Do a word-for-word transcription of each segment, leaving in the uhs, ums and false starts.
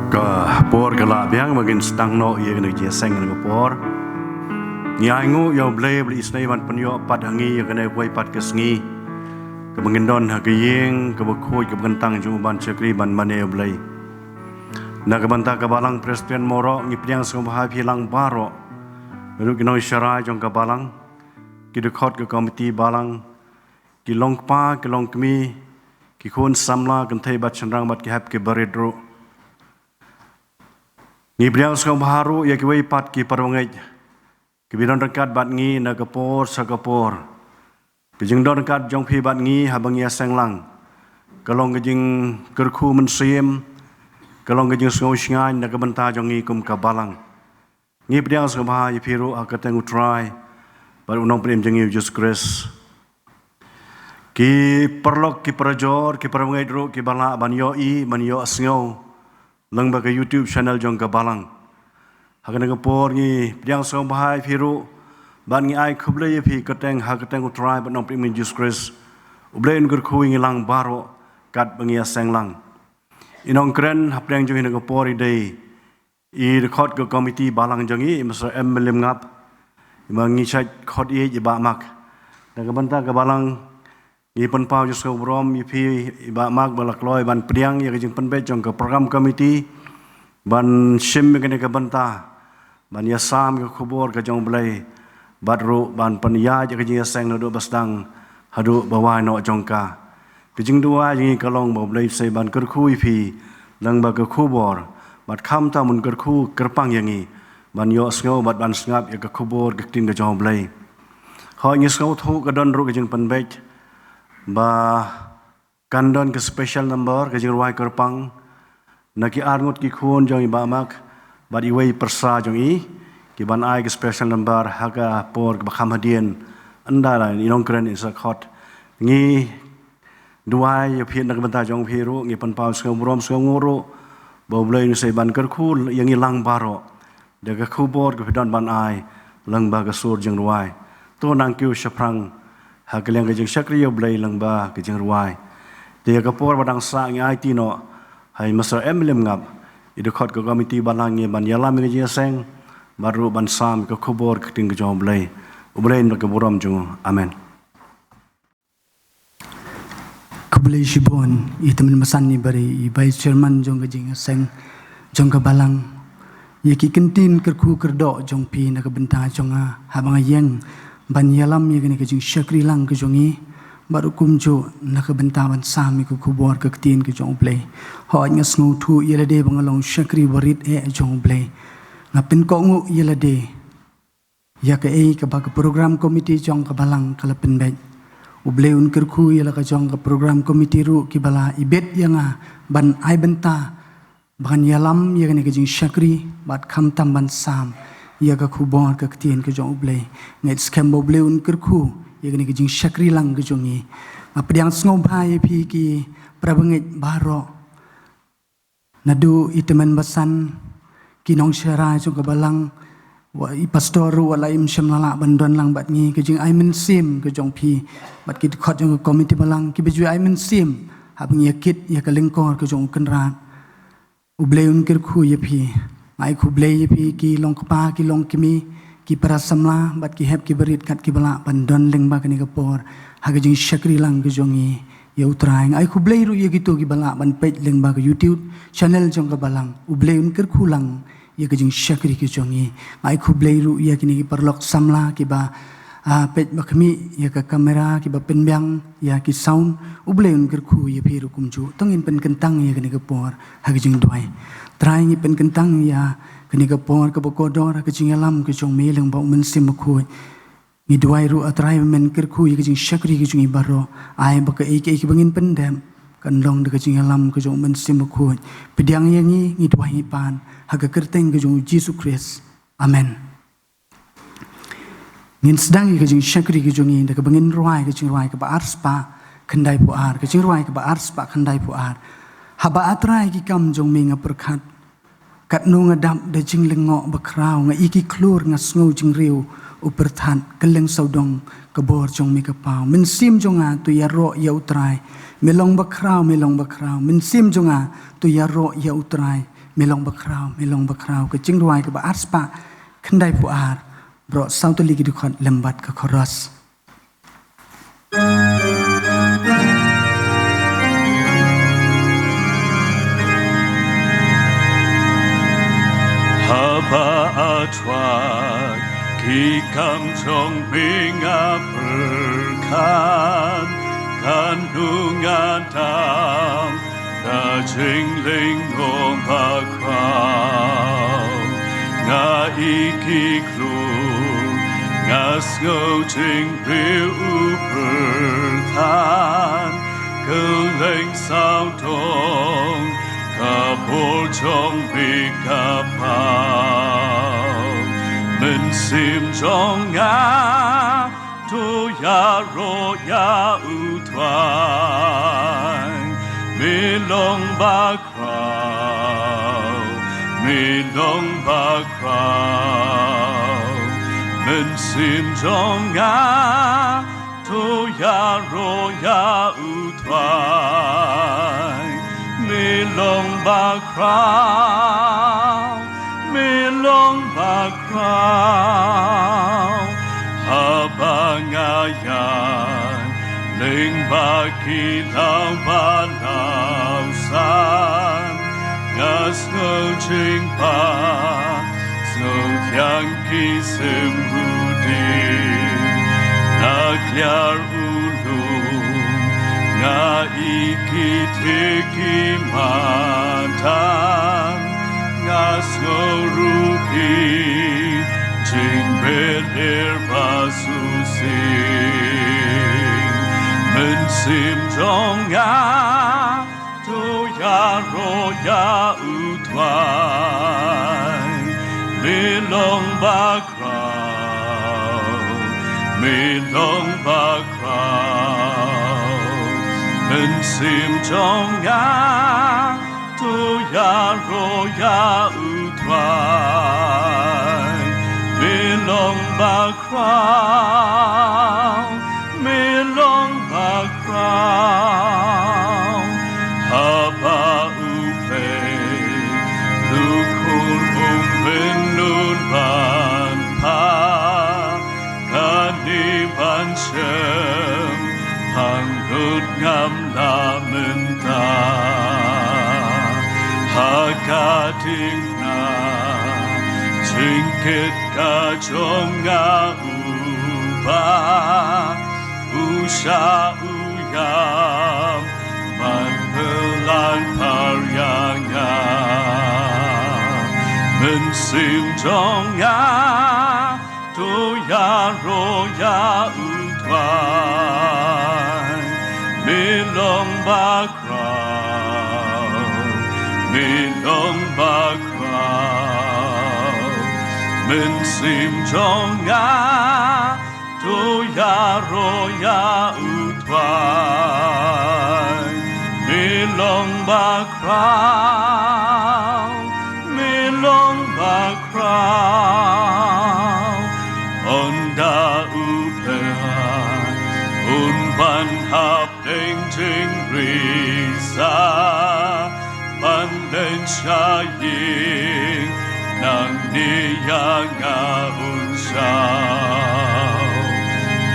Ka por ka la biang ba ngin sdang noh ïa kane ka jingïaseng kane ka por. Ngi ai nguh ïa U Blei ba la isynei ban pynïoh pat ha ngi ïa kane kawei pat ka sngi kaba ngin don ha ka ïing kaba khuid kaba kyntang jong u ban shakri ban mane ïa U Blei. Na ka bynta ka Balang Presbyterian Mawroh ngi pdiang sngewbha ïa phi lang baroh. Naduh ki nongshakri jong ka Balang, ki dkhot ka komiti Balang, ki longkpa, ki longkmie, ki khun samla, kynthei bad shynrang bad ki hep ki barit ruh. Ngi pdiang sngewbha ruh ïa kiwei pat ki parabangeit kiba don ryngkat bad ngi na ka por sha ka por. Ka jingdon ryngkat jong phi bad ngi haba ngi ïaseng lang ka long ka jingkyrkhu mynsiem, ka long ka jingsngew shngaiñ na ka bynta jong ngi kum ka Balang. Ngi pdiang sngewbha ïa phi ruh ha ka kyrteng U Trai bad U Nongpynim jong ngi U Jisu Khrist. Ki paralok, ki parajor, ki parabangeit ruh kiba lah ban ïohi, ban ïohsngew lyngba ka YouTube channel jong ka Balang. Ha kane ka por ngi pdiang sngewbha ïa phi ruh bad ngi ai khublei ïa phi kyrteng, ha kyrteng U Trai bad U Nongpynim jong ngi U Jisu Khrist. U Blei un kyrkhu ïa ngi lang baroh katba ngi ïaseng lang. I nongkren hapdeng jong ngi ha kane ka por i dei i dkhot ka komiti Balang jong ngi, i Mister M Lymngap, i ma ngi shait khot ïeit i Bah Mak. Na ka bynta ka Balang ngi pynpaw jingsngewburom ïa phi i Bah Mak ba la kloi ban pdiang ïa ka jingpynbeit jong ka program committee ban shim ïa kane ka bynta ban ïasam ïa ka khubor ka jong U Blei bad ruh ban pynïaid ïa ka jingïaseng naduh ba sdang haduh ba wai noh jong ka. Ka jingduwai jong ngi ka long ba U Blei un sei ban kyrkhu ïa phi lyngba ka khubor bad khamtam un kyrkhu kyrpang ïa ngi ban ïohsngew bad ban sngap ïa ka khubor ka ktien ka jong U Blei. Hooid, ngi sngewthuh ka don ruh ka jingpynbeit ba kan don ka special number ka jingrwai kyrpang na ki arngut ki khun jong i Bah Mak bad iwei i pyrsa jong i, ki ban ai ka special number ha ka por kaba kham hadien. Ynda la i nongkren in sa khot. Ngi duwai ïa phi na ka bynta jong phi ruh, ngi pynpaw sngewburom sngewbha ruh ba U Blei un sei ban kyrkhu ïa ngi lang baroh da ka khubor ka phi don ban ai lyngba ka sur jingrwai. To nang kiew shaphrang ha ka liang ka jingshakri ïa U Blei lyngba ka jingrwai. Te ïa ka por ba dang sah ngi aiti noh ha i Mister M Lymngap, i dkhot ka komiti Balang, ïa ban ïalam ïa ka jingïaseng bad ruh ban sam ïa ka khubor ka ktien ka jong U Blei. U Blei un ai ka burom jong u. Amen. Khublei shibun, i Tymmen Basan Nibari, i Vice Chairman jong ka jingïaseng jong ka Balang. Ïa ki kyntien kyrkhu kyrdoh jong phi na ka bynta jong nga haba nga ïeng ban ïalam ïa kane ka jingshakri lang ka jong ngi bad ruh kumjuh na ka bynta ban sam ïa ka khubor ka ktien ka jong U Blei. Hooid, nga sngewthuh ïa lade ba nga long shakri barit eh jong U Blei. Nga pynkohnguh ïa lade ïa kaei kaba ka program committee jong ka Balang ka la pynbeit. U Blei un kyrkhu ïa la ka jong ka program committee ruh kiba la ibit ïa nga ban ai bynta ban ïalam ïa kane ka jingshakri bad khamtam ban sam ïa ka khubor ka ktien ka jong U Blei. Ngeit skhem ba U Blei un kyrkhu ïa kane ka jingshakri lang ka jong ngi. Nga pdiang sngewbha ïa phi ki parabangeit baroh, naduh i Tymmen Basan, ki nongshakri jong ka Balang, wat i pastor ruh wat la im shym la lah ban don lang bad ngi. Ka jingai mynsiem ka jong phi bad ki dkhot jong ka komiti Balang kiba ju ai mynsiem haba ngi ïakit ïa ka lyngkor ka jong U Kynrad. U Blei un kyrkhu ïa phi. Nga ai khublei ïa phi ki longkpa, ki longkmie, ki para samla bad ki hep ki barit kat kiba lah ban don lyngba kane ka por ha ka jingshakri lang ka jong ngi ïa U Trai. Nga ai khublei ruh ïa kito kiba lah ban peit lyngba ka YouTube channel jong ka Balang. U Blei un kyrkhu lang ïa ka jingshakri ka jong ngi. Nga ai khublei ruh ïa kine ki paralok samla kiba, ah, peit ba khmih ïa ka kamera, kiba pynbiang ïa ki sound. U Blei un kyrkhu ïa phi ruh kumjuh. To ngin pynkyntang ïa kane ka por ha ka jingduwai. Trai, ngi pynkyntang ïa kane ka por kaba kordor ha ka jingïalam ka jong me lyngba U Mynsiem Bakhuid. Ngi duwai ruh, ah Trai, ba men kyrkhu ïa ka jingshakri ka jong ngi baroh. Ai ba kaei kaei kaba ngin pyndep kan long da ka jingïalam ka jong U Mynsiem Bakhuid. Pdiang ïa ngi, ngi duwai ngi pan ha ka kyrteng ka jong U Jisu Khrist. Amen. Ngin sdang ïa ka jingshakri ka jong ngi da kaba ngin rwai ka jingrwai kaba arspah khyndaiphew ar, ka jingrwai kaba arspah khyndaiphew ar. Haba, ah Trai, ki kam jong me nga pyrkhat, katno nga dap da jinglyngngoh bakhraw, nga ïa ki khlur nga sngew jingriw u pyrthat, kylleng sawdong ka bor jong me ka paw. Mynsiem jong nga to ïaroh ïa U Trai. Me long bakhraw, me long bakhraw. Mynsiem jong nga to ïaroh ïa U Trai. Me long bakhraw, me long bakhraw, ka jingduwai kaba arspah khyndai phew ar, baroh saw tylli ki dkhot lem bad ka chorus. Haba a twa ki kam jong me nga pyrkhat, katno nga dap da jinglyngngoh bakhraw. Nga i ki klur, nga sngew jingbriew u pyrthat, kylleng sawdong ka bor jong me ka paw. Mynsiem jong nga to ïaroh ïa u Trai, me long bakhraw, me long bakhraw. Mynsiem jong nga to ïaroh ïa u Trai, me long bakhraw, me long bakhraw. Haba nga ïaid lyngba ki law ba law san, nga sngew jingpang, sngew thiang ki sim u ding. Nga kliar u lum, nga i ki thik ki madan, nga sngew ruh ki jingbeler ba shisien. Mynsiem jong nga to ïaroh ïa u Trai, me long bakhraw, me long bakhraw. Mynsiem jong nga to ïaroh ïa u Trai, me long bakhraw, me long bakhraw. Haba u Blei lukun um bynnud ban phah, kane ban shem pang lut ngam lah mynta. Ha ka diengphna jingkit ka jong nga, u Bah u shah u ïam ban pynlait par ïa nga. Mynsiem jong nga to ïaroh ïa u Trai, me long bakhraw, me long bakhraw. Mynsiem jong nga to ïaroh ïa u Trai, me long bakhraw, me long bakhraw. Ynda u Blei un wan hapdeng jingrisaw ban leit sha ïing, nangne ïa nga un shah.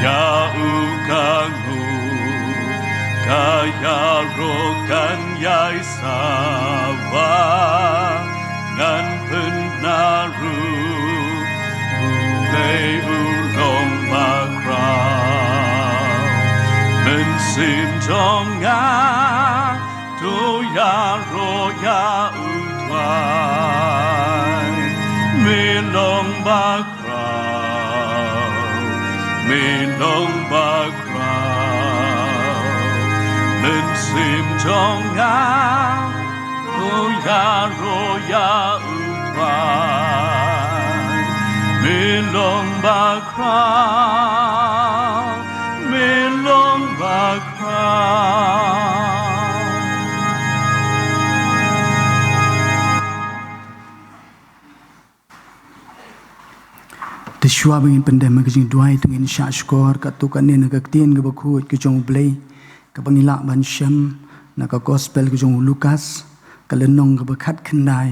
Ïa u ka nguh, ka ïaroh kan ïai sawa, ngan pynbna ruh, u Blei u long bakhraw. Mynsiem jong nga to ïaroh ïa u Trai, me long bakhraw, me long bakhraw. Mynsiem jong nga to ïaroh ïa u Trai, me long bakhraw, me long bakhraw. Te shuwa ba ngin pyndem ha ka jingduwai, to ngin shah shkor katto katne na ka ktien kaba khuid ka jong u Blei kaba ngi lah ban shem na ka Gospel ka jong u Lukas, ka lynnong kaba khatkhyndai,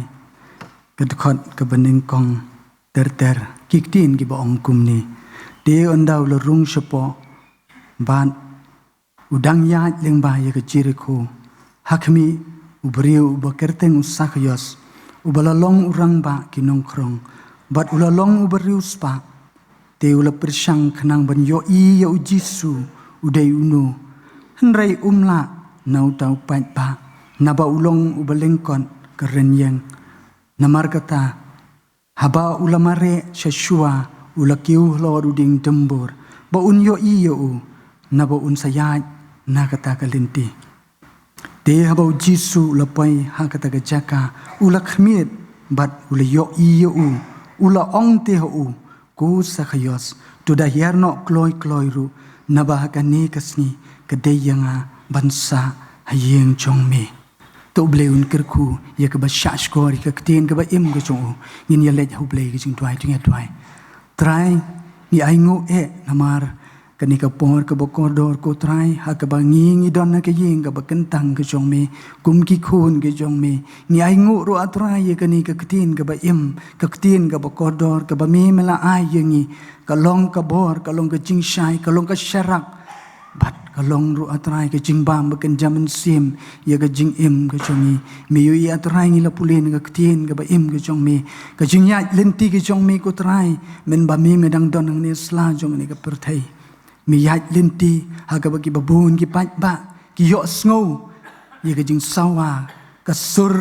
Ka dkhot kaba nyngkong ter ter, ki ktien kiba ong kumne: Te ynda u la rung shapoh bad u dang ïaid lyngba ïa ka Jerikho, ha khmih, u briew uba kyrteng u Sakhios, uba la long u rangbah ki nongkhrong bad u la long uba riewspah, te u la pyrshang khnang ban ïohi ïa u Jisu u dei uno, hynrei um lah na uta u paidbah, naba u long uba lyngkot ka rynïeng. Namar kata, haba u la mareh sha shuwa, u la kiew halor u dieng dymbur ba un ïohi ïa u, naba un sa ïaid na kata ka lynti. Te haba u Jisu u la poi ha kata ka jaka, u la khmied bad u la ïohi ïa u, u la ong te ha u: Ko Sakhios, to da hiar noh kloi kloi ruh, naba ha kane ka sngi ka dei ïa nga ban sah ha ïing jong me. To U Blei un kyrkhu ïa kaba shahshkor ïa ka ktien kaba im ka jong u. Ngin ïa leit ha U Blei ka jingduwai, to ngin ïa duwai. Trai, ngi ainguh eh namar kane ka por kaba kordor, ko Trai, ha kaba ngi ngi don ha ka ïing kaba kyntang ka jong me, kum ki khun ka jong me. Ngi ainguh ruh, ah Trai, ïa kane ka ktien kaba im, ka ktien kaba kordor kaba me me la ai ïa ngi. Ka long ka bor, ka long ka jingshai, ka long ka sharak, bad ka long ruh, ah Trai, ka jingbam ba kynja mynsiem ïa ka jingim ka jong ngi. Me ïohi, ah Trai, ngi la pule na ka ktien kaba im ka jong me, ka jingïaid lynti ka jong me, ko Trai, mynba me me dang don hangne sla jong kane ka pyrthei. Me ïaid lynti ha kaba kiba bun ki paidbah ki ïohsngew ïa ka jingsawa, ka sur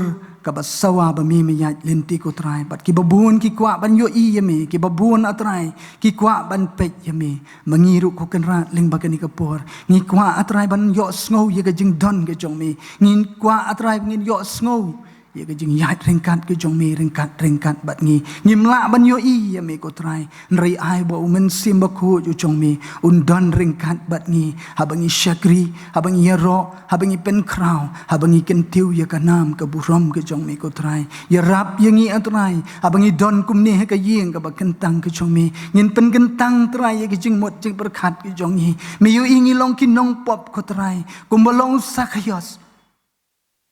kaba sawa ba me me ïaid lynti, ko Trai, bad kiba bun ki kwah ban ïohi ïa me, kiba bun, ah Trai, ki kwah ban peit ïa me. Ma ngi ruh, ko Kynrad, lyngba kane ka por ngi kwah, ah Trai, ban ïohsngew ïa ka jingdon ka jong me. Ngi kwah, ah Trai, ngin ïohsngew ïa ka jingïaid ryngkat ka jong me, ryngkat ryngkat bad ngi. Ngim lah ban ïohi ïa me, ko Trai, hynrei ai ba U Mynsiem Bakhuid u jong me un don ryngkat bad ngi, haba ngi shakri, haba ngi ïaroh, haba ngi pynkhraw, haba ngi kyntiew ïa ka nam ka burom ka jong me, ko Trai. Ïarap ïa ngi, ah Trai, haba ngi don kumne ha ka ïing kaba kyntang ka jong me. Ngin pynkyntang, Trai, ïa ka jingmut jingpyrkhat ka jong ngi. Me ïohi ngi long ki nongpop, ko Trai, kumba long u Sakhios.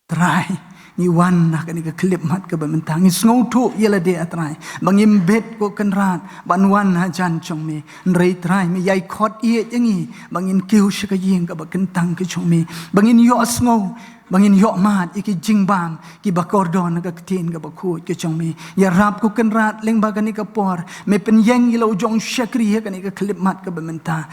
Trai, ngi wan ha kane ka khyllipmat kaba mynta, ngi sngewthuh ïa lade, ah Trai, ba ngim bit, ko Kynrad, ban wan hajan jong me. Hynrei Trai, me ïai khot ïeit ïa ngi ba ngin kiew sha ka ïing kaba kyntang ka jong me, ba ngin ïohsngew, ba ngin ïohmad ïa ki jingbam kiba kordor na ka ktien kaba khuid ka jong me. Ïarap, ko Kynrad, lyngba kane ka por. Me pynïeng ïa la u jong u shakri ha kane ka khyllipmat kaba mynta.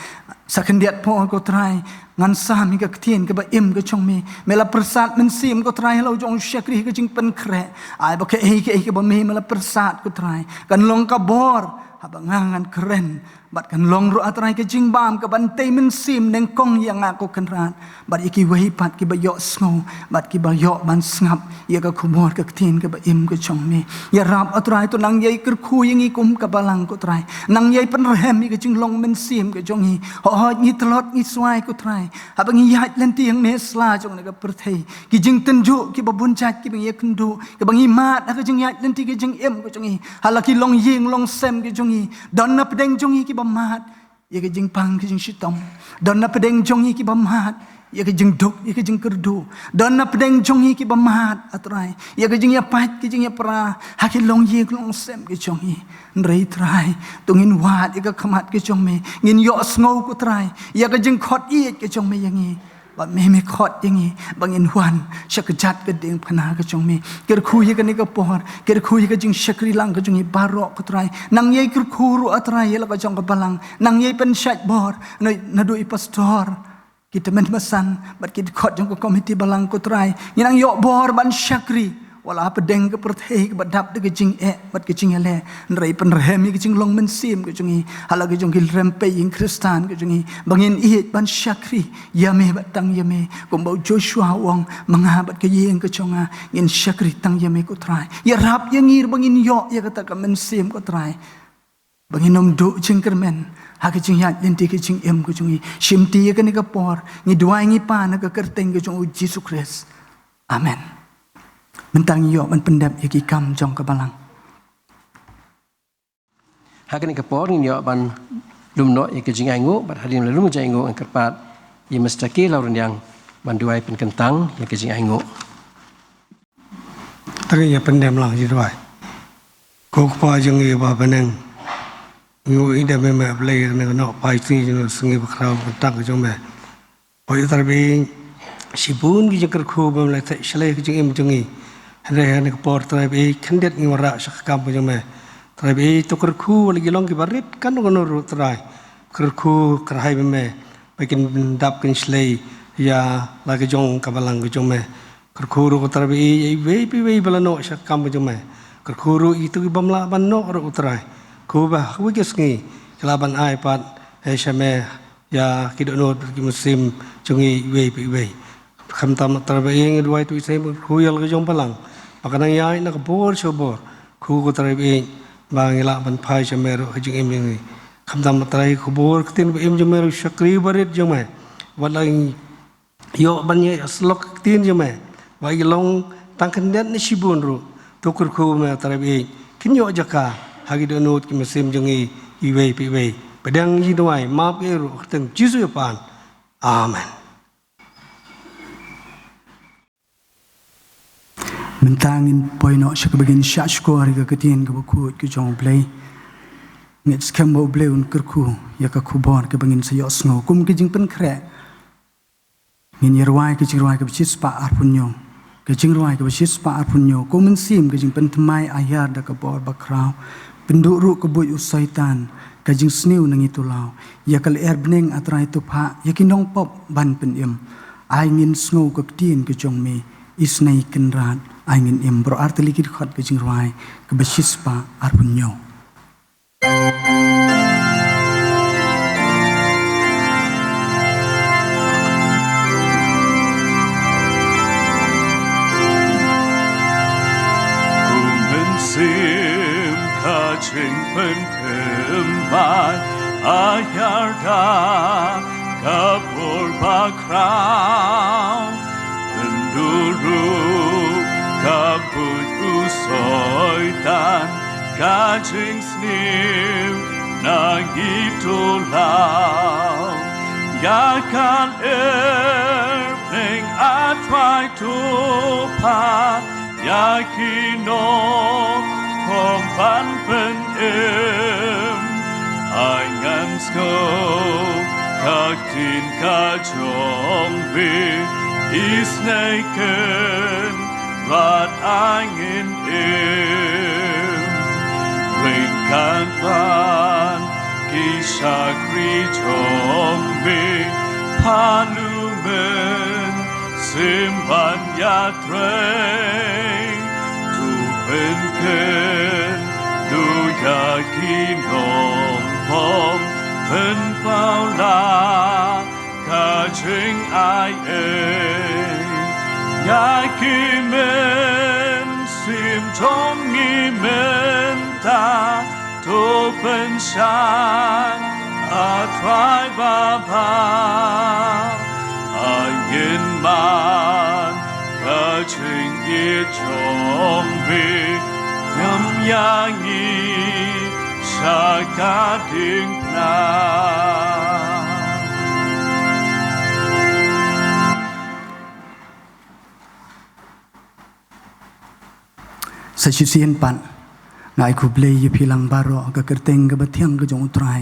Sa khyndiat por, ko Trai, ngan sam ïa ka ktien kaba im ka jong me. Me la pyrsad mynsiem, ko Trai, ha la u jong u shakri ha ka jingpynkhreh. Ai ba kaei kaei kaba me me la pyrsad, ko Trai, kan long ka bor haba nga ngan kren, bad kan long ruh, ah Trai, ka jingbam kaban tei mynsiem nyngkong ïa nga, ko Kynrad, bad ïa kiwei pat kiba ïohsngew bad kiba ïoh ban sngap ïa ka khubor ka ktien kaba im ka jong me. Ïarap, ah Trai, to nang ïai kyrkhu ïa ngi kum ka balang, ko Trai. Nang ïai pynrhem ïa ka jinglong mynsiem ka jong ngi. Hooid, ngi tlot ngi swai, ko Trai, haba ngi ïaid lynti hangne sla jong kane ka pyrthei. Ki jingtynjuh kiba bun jait kiba ngi ïakynduh, kiba ngi mad ha ka jingïaid lynti ka jingim ka jong ngi, ha la ki longïing longsem ka jong ngi. Don na pdeng jong ngi kiba mad ïa ka jingpang ka jingshitom. Don na pdeng jong ngi kiba mad ïa ka jingduk ïa ka jingkyrduh. Don na pdeng jong ngi kiba mad, ah Trai, ïa ka jingïapait ka jingïapra ha ki longïing longsem ka jong ngi. Hynrei Trai, to ngin wad ïa ka khmat ka jong me, ngin ïohsngew, ko Trai, ïa ka jingkhot ïeit ka jong me ïa ngi. Ba me me khot ïa ngi ba ngin wan sha ka jait ka diengphna ka jong me. Kyrkhu ïa kane ka por, kyrkhu ïa ka jingshakri lang ka jong ngi baroh, ko Trai. Nang ïai kyrkhu ruh, ah Trai, ïa la ka jong ka balang. Nang ïai pynshait bor na, naduh i pastor, ki tymmen basan bad ki dkhot jong ka komiti balang, ko Trai. Ngi nang ïoh bor ban shakri wat la hapdeng ka pyrthei kaba dap da ka jingeh bad ka jingïaleh. Hynrei pynrhem ïa ka jinglong mynsiem ka jong ngi ha la ka jong ki rympei ïing Khristan ka jong ngi, ba ngin ïeit ban shakri ïa me bad tang ïa me. Kumba u Joshua u ong, ma nga bad ka ïing ka jong nga ngin shakri tang ïa me, ko Trai. Ïarap ïa ngi ba ngin ïoh ïa kata ka mynsiem, ko Trai, ba ngin ym duh jingkyrmen ha ka jingïaid lynti ka jingim ka jong ngi. Shimti ïa kane ka por ngi duwai ngi pan ha ka kyrteng ka jong u Jisu Khrist. Amen. Mynta ngi ïoh ban pyndep ïa ki kam jong ka balang. Ha kane ka por ngin ïoh ban lum noh ïa ka jingainguh, bad hadien la lum ka jingainguh ngan kyrpad ïa Mister K Lawryndiang ban duwai pynkyntang ïa ka jingainguh. Tang ïa pyndem lang ïa duwai. Ko Kpa jong ngi ba ha bneng, ngi ïeit ïa me, me Blei, ne ka nongpyni jong ngi, sngi bakhraw bteng jong me. Oi Trai Blei, shibun ki jingkyrkhu ba me la theh shlei ha ka jingim jong ngi. Hynrei ha kane ka por Trai Blei, khyndiat ngi wanrah sha ka kam ka jong me. Trai Blei, to kyrkhu wat la ki long kiba rit kano kano ruh Trai. Kyrkhu kyrhai ba me, ba kin dap kin shlei ïa la ka jong ka balang ka jong me. Kyrkhu ruh ko Trai Blei, ïa iwei pa iwei ba la noh sha ka kam ka jong me. Kyrkhu ruh ïa kito ki bym lah ban noh ruh ko Trai. Kyrkhu ba ha kawei ka sngi ki lah ban ai pat, eh, sha me, ïa ki dohnud ki mynsiem jong ngi iwei pa iwei. Khamtam Trai Blei, ngi duwai to ïa sngewbha kyrkhu ïa la ka jong balang ba kan nang ïaid na ka bor sha bor. Kyrkhu ko Trai Blei, ba ngi lah ban phai sha me ruh ha ka jingim jong ngi. Khamtam Trai, khubor ktien ba im jong me ruh shakri barit jong me. Wat la ngi ïoh ban ïa slok ktien jong me, wat la ki long tang khyndiat ne shibun ruh, to kyrkhu me Trai Blei, kin ïoh jaka ha ki dohnud ki mynsiem jong ngi iwei pa iwei. Pdiang jingduwai map ïa ruh ha ka kyrteng Jisu ïa phan. Amen. Mynta ngin poi noh sha kaba ngin shah shkor ïa ka ktien kaba khuid ka jong U Blei. Ngin skhem ba U Blei un kyrkhu ïa ka khubor kaba ngin sa ïohsngew kum ka jingpynkhreh. Ngin ïa rwai ka jingrwai kaba shispah arphew hynñiew. Ka jingrwai kaba shispah arphew hynñiew. Ko Mynsiem, ka jingpynthymmai aiar da ka bor bakhraw. Pynduh ruh ka buit u Soitan, ka jingsniew na ngi to law. Ïa ka lyer bneng A Trai to phah, ïa ki nongpop ban pynim. Ai ngin sngew ka ktien ka jong me, Isynei Kynrad, ai ngin im. Baroh ar tylli ki dkhot ka jingrwai kaba shispah arphew hynñiew. Ko Mynsiem, ka jingpynthymmai aiar da ka bor bakhraw. Pynduh ruh ka buit u Soitan, ka jingsniew na ngi to law. Ïa ka lyer bneng A Trai to phah, ïa ki nongpop ban pynim. Ai ngan sngew ka ktien ka jong me, Isynei Kynrad, ai ngin im. Ryngkat bad ki shakri jong me, phah u Mynsiem ban ïatrei. To pynkynduh ïa ki nongpop, pynpaw la ka jingai ei. Ïa ki mynsiem jong ngi mynta, to pynshai A Trai Baba. Ai ngin man ka jingïeit jong me, ngam ïa ngi sha ka diengphna. Sa shisien pat, nga ai khublei ïa phi lang baroh ha ka kyrteng kaba thiang ka jong U Trai.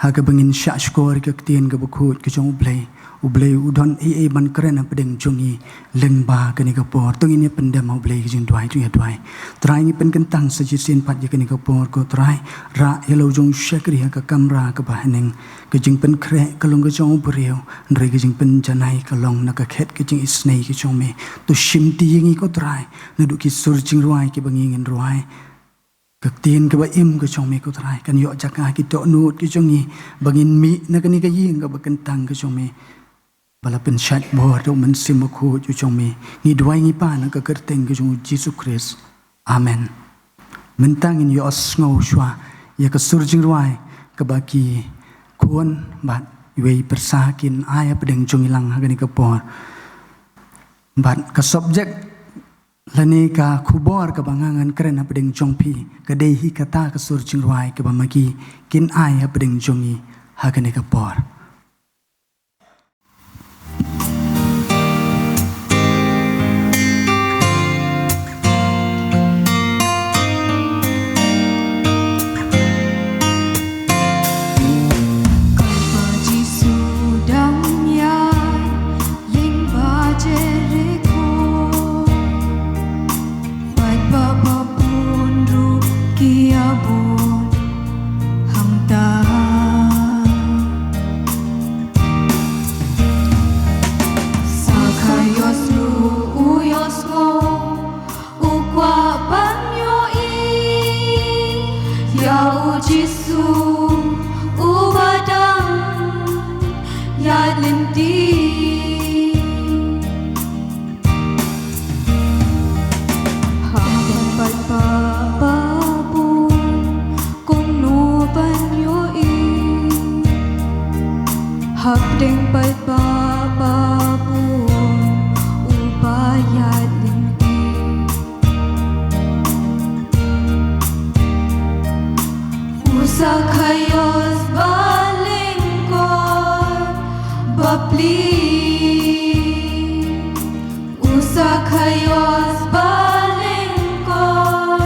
Ha kaba ngin shah shkor ïa ka ktien kaba khuid ka jong U Blei. U Blei u don ei ei ban kren hapdeng jong ngi lyngba kane ka por. To ngin ïa pyndem ha U Blei ka jingduwai, to ïa duwai. Trai, ngi pynkyntang sa shisien pat ïa kane ka por ko Trai. Rah ïa la u jong u shakri ha ka kamra kaba haneng. Ka jingpynkhreh ka long ka jong u briew, hynrei ka jingpynjanai ka long na ka khet ka jingisynei ka jong me. To shimti ïa ngi ko Trai, naduh ki sur jingrwai kiba ngi ngin rwai. Ka ktien kaba im ka jong me ko Trai, kan ïoh jaka ha ki dohnud ki jong ngi, ba ngin mih na kane ka ïing kaba kyntang ka jong me. Ba la pynshait bor da u Mynsiem Bakhuid u jong me. Ngi duwai ngi pan ha ka kyrteng ka jong u Jisu Khrist. Amen. Mynta ngin ïohsngew shuwa ïa ka sur jingrwai kaba ki khun bad iwei i pyrsa kin ai hapdeng jong ngi lang ha kane ka por. Bad ka subject lane ka khubor kaba nga ngan kren hapdeng jong phi ka dei hi kata ka sur jingrwai kaba ma ki kin ai hapdeng jong ngi ha kane ka por. Ba bun ruh ki ïa bun hangta. Sakaios ruh u ïohsngew, u kwah ban ïohi ïa u Jisu uba dang ïaid lynti. Hapdeng paidbah ba bun kumno ban ïohi? Hapdeng paidbah ba bun uba ïaid lynti. U Sakaios ba lyngkot bapli. U Sakaios ba lyngkot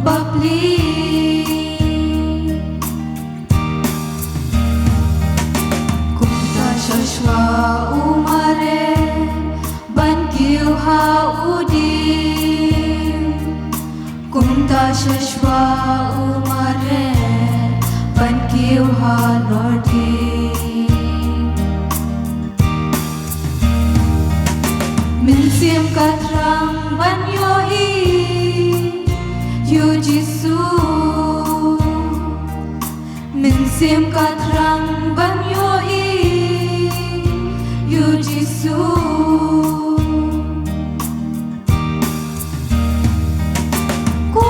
bapli. Kumta shuwa shuwa u mareh ban kiew ha u dieng. Kumta shuwa shuwa u mareh ban kiew halor dieng. Mynsiem ka thrang ban ïohi ïa u Jisu. Mynsiem ka thrang ban ïohi ïa u Jisu. Ko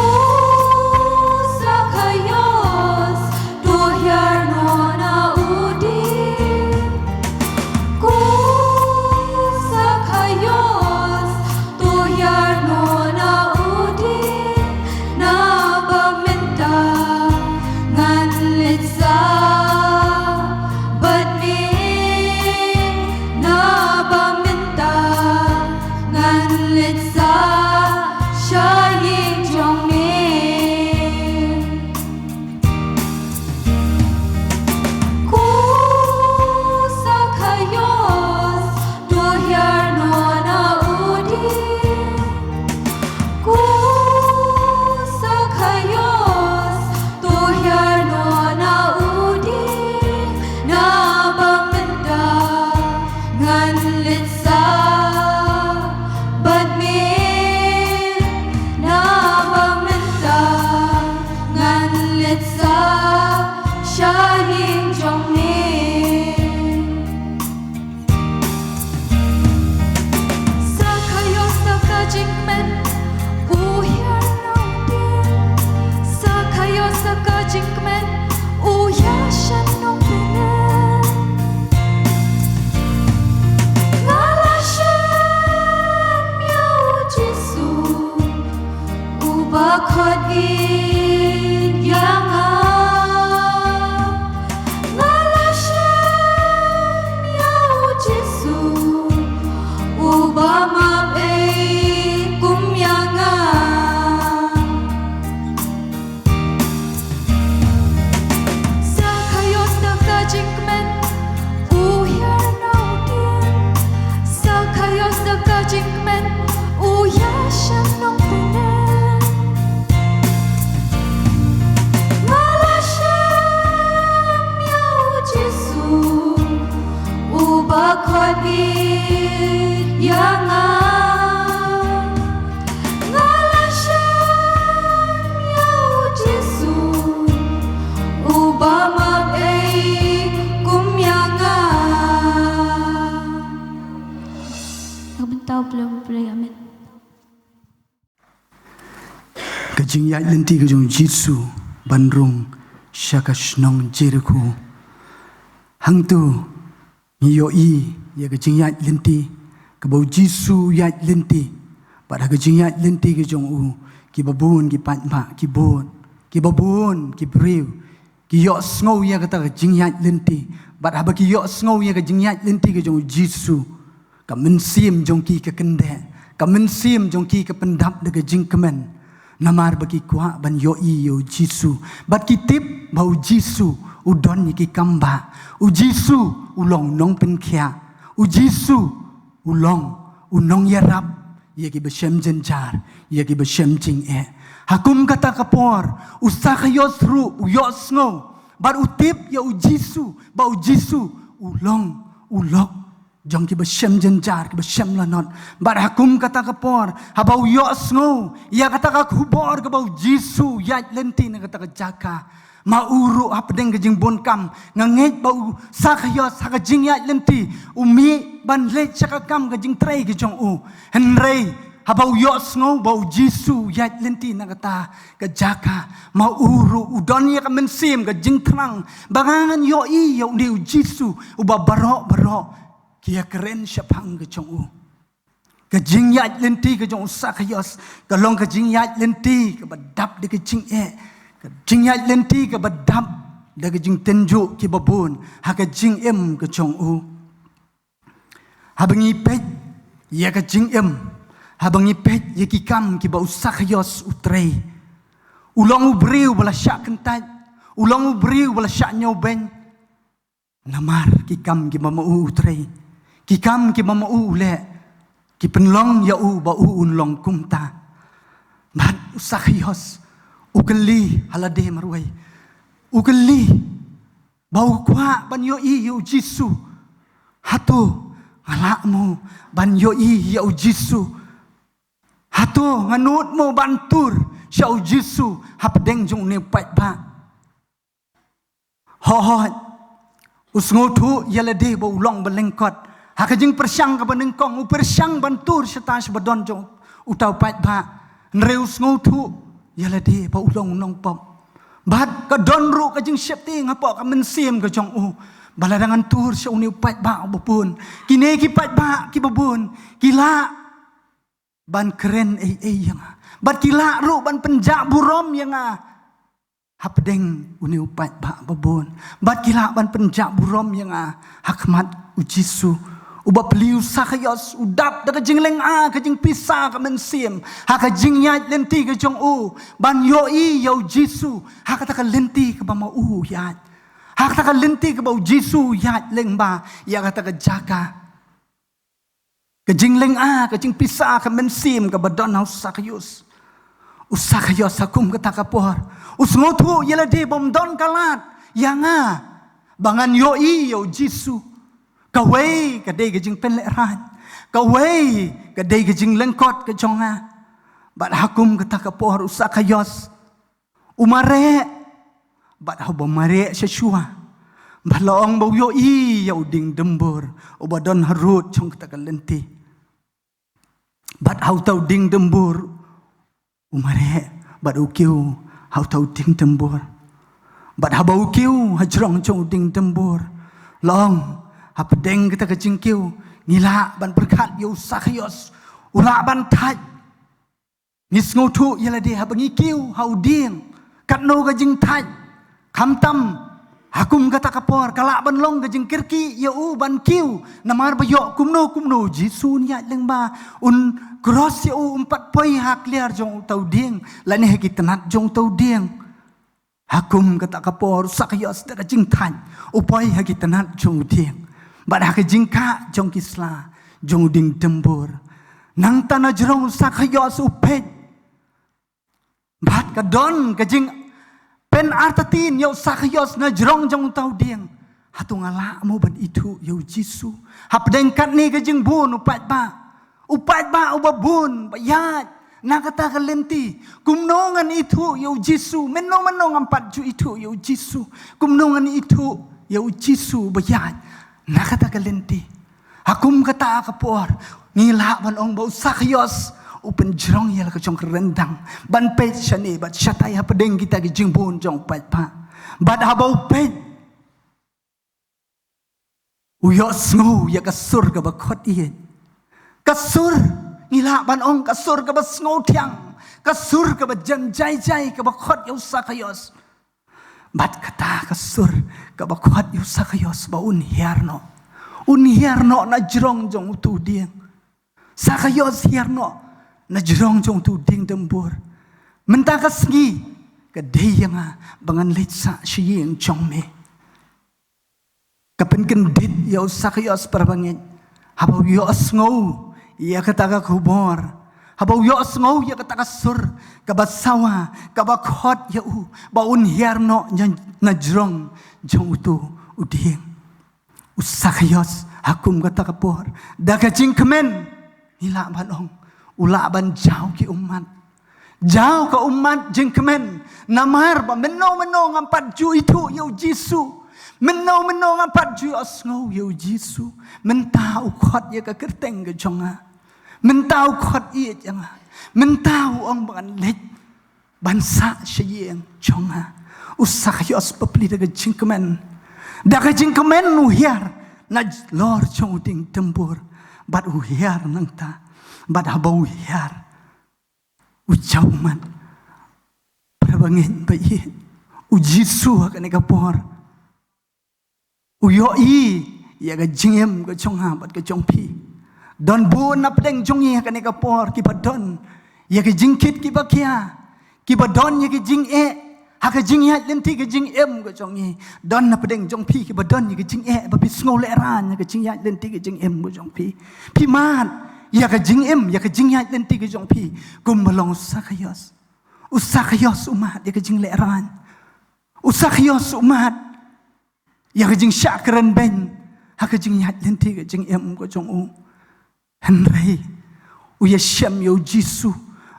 Sakaios, to hiar noh na u dieng. Ko Sakaios, to hiar noh na u dieng. Naba mynta ngan leit sah bad me. Naba mynta ngan leit sah sha ïing jong me. Ko Sakaios, to hiar noh na u dieng. Ko Sakaios, to hiar noh na u dieng. Naba mynta ngan leit sah bad me. Naba mynta ngan leit sah sha ïing jong me. Sakaios da ka jingkmen u hiar na u dieng. Sakaios da ka jingkmen u ïashem nongpynim. Nga la shem ïa u Jisu uba khot ïa nga. Nga la shem ïa u Jisu uba map ei kum ïa nga. Sakaios da ka jingkmen u hiar na u dieng. Sakaios da ka jingkmen u ïashem nongpynim. Nga la shem ïa u Jisu uba khot ïa nga. Nga la shem ïa u Jisu uba map ei kum ïa nga. Ka bynta U Blei, U Blei, amen. Ka jingïaid lynti ka jong u Jisu ban rung sha ka shnong Jerikho. Hangto ngi ïohi ïa ka jingïaid lynti kaba u Jisu u ïaid lynti. Bad ha ka jingïaid lynti ka jong u, kiba bun ki paidbah, ki bud, kiba bun ki briew ki ïohsngew ïa kata ka jingïaid lynti. Bad haba ki ïohsngew ïa ka jingïaid lynti ka jong u Jisu, ka mynsiem jong ki ka kyndeh, ka mynsiem jong ki ka pyndap da ka jingkmen. Namar ba ki kwah ban ïohi ïa u Jisu. Bad ki tip ba u Jisu u don ïa ki kam bah. U Jisu u long nongpynkhiah. U Jisu u long u nongïarap ïa kiba shem jynjar, ïa kiba shem jingeh. Ha kum kata ka por, u Sakhios ruh u ïohsngew bad u tip ïa u Jisu, ba u Jisu u long u lok jong kiba shem jynjar, kiba shem lanot. Bad ha kum kata ka por, haba u ïohsngew ïa kata ka khubor kaba u Jisu u ïaid lynti na kata ka jaka, ma u ruh hapdeng ka jingbun kam, nga ngeit ba u Sakhios ha ka jingïaid lynti u mih ban leit sha ka kam ka jingtrei ka jong u. Hynrei haba u ïohsngew ba u Jisu u ïaid lynti na kata ka jaka, ma u ruh u don ïa ka mynsiem ka jingthrang ba ngan ïohi ïa une u Jisu uba baroh baroh ki ïakren shaphang ka jong u. Ka jingïaid lynti ka jong u Sakhios ka long ka jingïaid lynti kaba dap da ka jingeh, ka jingïaid lynti kaba dap da ka jingtynjuh kiba bun ha ka jingim ka jong u. Haba ngi peit ïa ka jingim, haba ngi peit ïa ki kam kiba u Sakhios u trei, u long u briew ba la shah kyntait, u long u briew ba la shah ñiewbeiñ. Namar ki kam kiba ma u u trei, ki kam kiba ma u u leh, ki pynlong ïa u ba u un long kumta. Bad u Sakhios u kylli ha lade marwei, u kylli ba u kwah ban ïohi ïa u Jisu. Hato nga lah mo ban ïohi ïa u Jisu? Hato nga nud mo ban tur sha u Jisu hapdeng jong une u paidbah? Hooid, u sngewthuh ïa lade ba u long ba lyngkot. Ha ka jingpyrshang kaba nyngkong u pyrshang ban tur shata shaba don jong uta u paidbah. Hynrei u sngewthuh ïa lade ba u long u nongpop. Bad ka don ruh ka jingsheptieng hapoh ka mynsiem ka jong u ba lada ngan tur sha une u paidbah uba bun, kine ki paidbah kiba bun ki lah ban kren ei ei ïa nga, bad ki lah ruh ban pynjah burom ïa nga hapdeng une u paidbah ba bun, bad ki lah ban pynjah burom ïa nga ha khmat u Jisu. Uba plie u Sakhios u dap da ka jinglynga, ka jingpisa ka mynsiem ha ka jingïaid lynti ka jong u ban ïohi ïa u Jisu ha kata ka lynti kaba ma u u ïaid, ha kata ka lynti kaba u Jisu u ïaid lyngba ïa kata ka jaka. Ka jinglynga, ka jingpisa ka mynsiem kaba don ha u Sakhios. U Sakhios ha kum kata ka por u sngewthuh ïa lade ba ym don ka lad ïa nga ba ngan ïohi ïa u Jisu. Kawei ka dei ka jingpynlehraiñ, kawei ka dei ka jinglyngkot ka jong nga. Bad ha kum kata ka por u Sakhios u mareh, bad haba mareh sha shuwa, bad la ong ba u ïohi ïa u dieng dymbur uba don harud jong kata ka lynti. Bad ha uta u dieng dymbur u mareh bad u kiew ha uta u dieng dymbur. Bad haba u kiew ha jrong jong u dieng dymbur, la ong hapdeng kata ka jingkiew ngi lah ban pyrkhat ïa u Sakhios u lah ban thait. Ngi sngewthuh ïa lade haba ngi kiew ha u dieng, katno ka jingthait. Khamtam ha kum kata ka por ka lah ban long ka jingkyrkieh ïa u ban kiew, namar ba ïoh kumno kumno u Jisu un ïaid lyngba, un cross ïa u, un pat poi ha kliar jong uta u dieng lane ha ki tnat jong uta u dieng. Ha kum kata ka por u Sakhios da ka jingthait u poi ha ki tnat jong u dieng bad ha ka jingkah jong ki sla jong u dieng dymbur. Nangta na jrong u Sakhios u peit bad ka don ka jingpynartatien ïa u Sakhios na jrong jong uta u dieng. Hato nga lah mo ban ithuh ïa u Jisu hapdeng katne ka jingbun u paidbah? U paidbah uba bun ba ïaid na kata ka lynti. Kumno ngan ithuh ïa u Jisu? Mynno mynno ngam pat ju ithuh ïa u Jisu. Kumno ngan ithuh ïa u Jisu ba ïaid na kata ka lynti? Ha kum kata ka por ngi lah ban ong ba u Sakhios u pynjrong ïa la ka jong ka ryndang ban peit shane bad shatai hapdeng kita ki jingbun jong u paidbah. Bad haba u peit u ïohsngew ïa ka sur kaba khot ïeit. Ka sur, ngi lah ban ong ka sur kaba sngewthiang, ka sur kaba jem jai jai kaba khot ïa u Sakhios. Bad kata ka sur kaba khot ïa u Sakhios ba un hiar noh. Un hiar noh na jrong jong utu u dieng. Sakhios, hiar noh na jrong jong utu u dieng dymbur. Mynta ka sngi ka dei ïa nga ba ngan leit sah sha ïing jong me. Ka pynkyndit ïa u Sakhios para bangeit haba u ïohsngew ïa kata ka khubor. Haba u ïohsngew ïa kata ka sur kaba sawa, kaba khot ïa u ba un hiar noh na, na jrong jong uto u dieng, u Sakhios ha kum kata ka por, da ka jingkmen, ngi lah ban ong, u lah ban jaw ki ummat. Jaw ka ummat jingkmen, namar ba mynno mynno ngam pat ju ithuh ïa u Jisu. Mynno mynno ngam pat ju ïohsngew ïa u Jisu. Mynta u khot ïa ka kyrteng ka jong nga. Mynta u khot ïa nga. Mynta u ong ba ngan leit ban sah sha ïing jong nga. U Sakhios bapli da ka jingkmen. Da ka jingkmen u hiar nalor jong u dieng dumbur. Bad u hiar nangta. Bad haba u hiar, u jaw ummat. Para bangeit ba ïeit, u Jisu ha kane ka por u ïohi ïa ka jingim ka jong nga bad ka jong phi. Don bun na pdeng jong ngi ha kane ka por kiba don ïa ka jingkit kiba khia, kiba don ïa ka jingeh ha ka jingïaid lynti ka jingim ka jong ngi. Don na pdeng jong phi kiba don ïa ka jingeh ba phi sngew lehraiñ ha ka jingïaid lynti ka jingim ka jong phi. Phi mad ïa ka jingim, ïa ka jingïaid lynti ka jong phi kumba long u Sakhios. U Sakhios u mad ïa ka jinglehrain. U Sakhios u mad ïa ka jingshah kren beiñ ha ka jingïaid lynti ka jingim ka jong u. Hynrei u ïashem ïa u Jisu.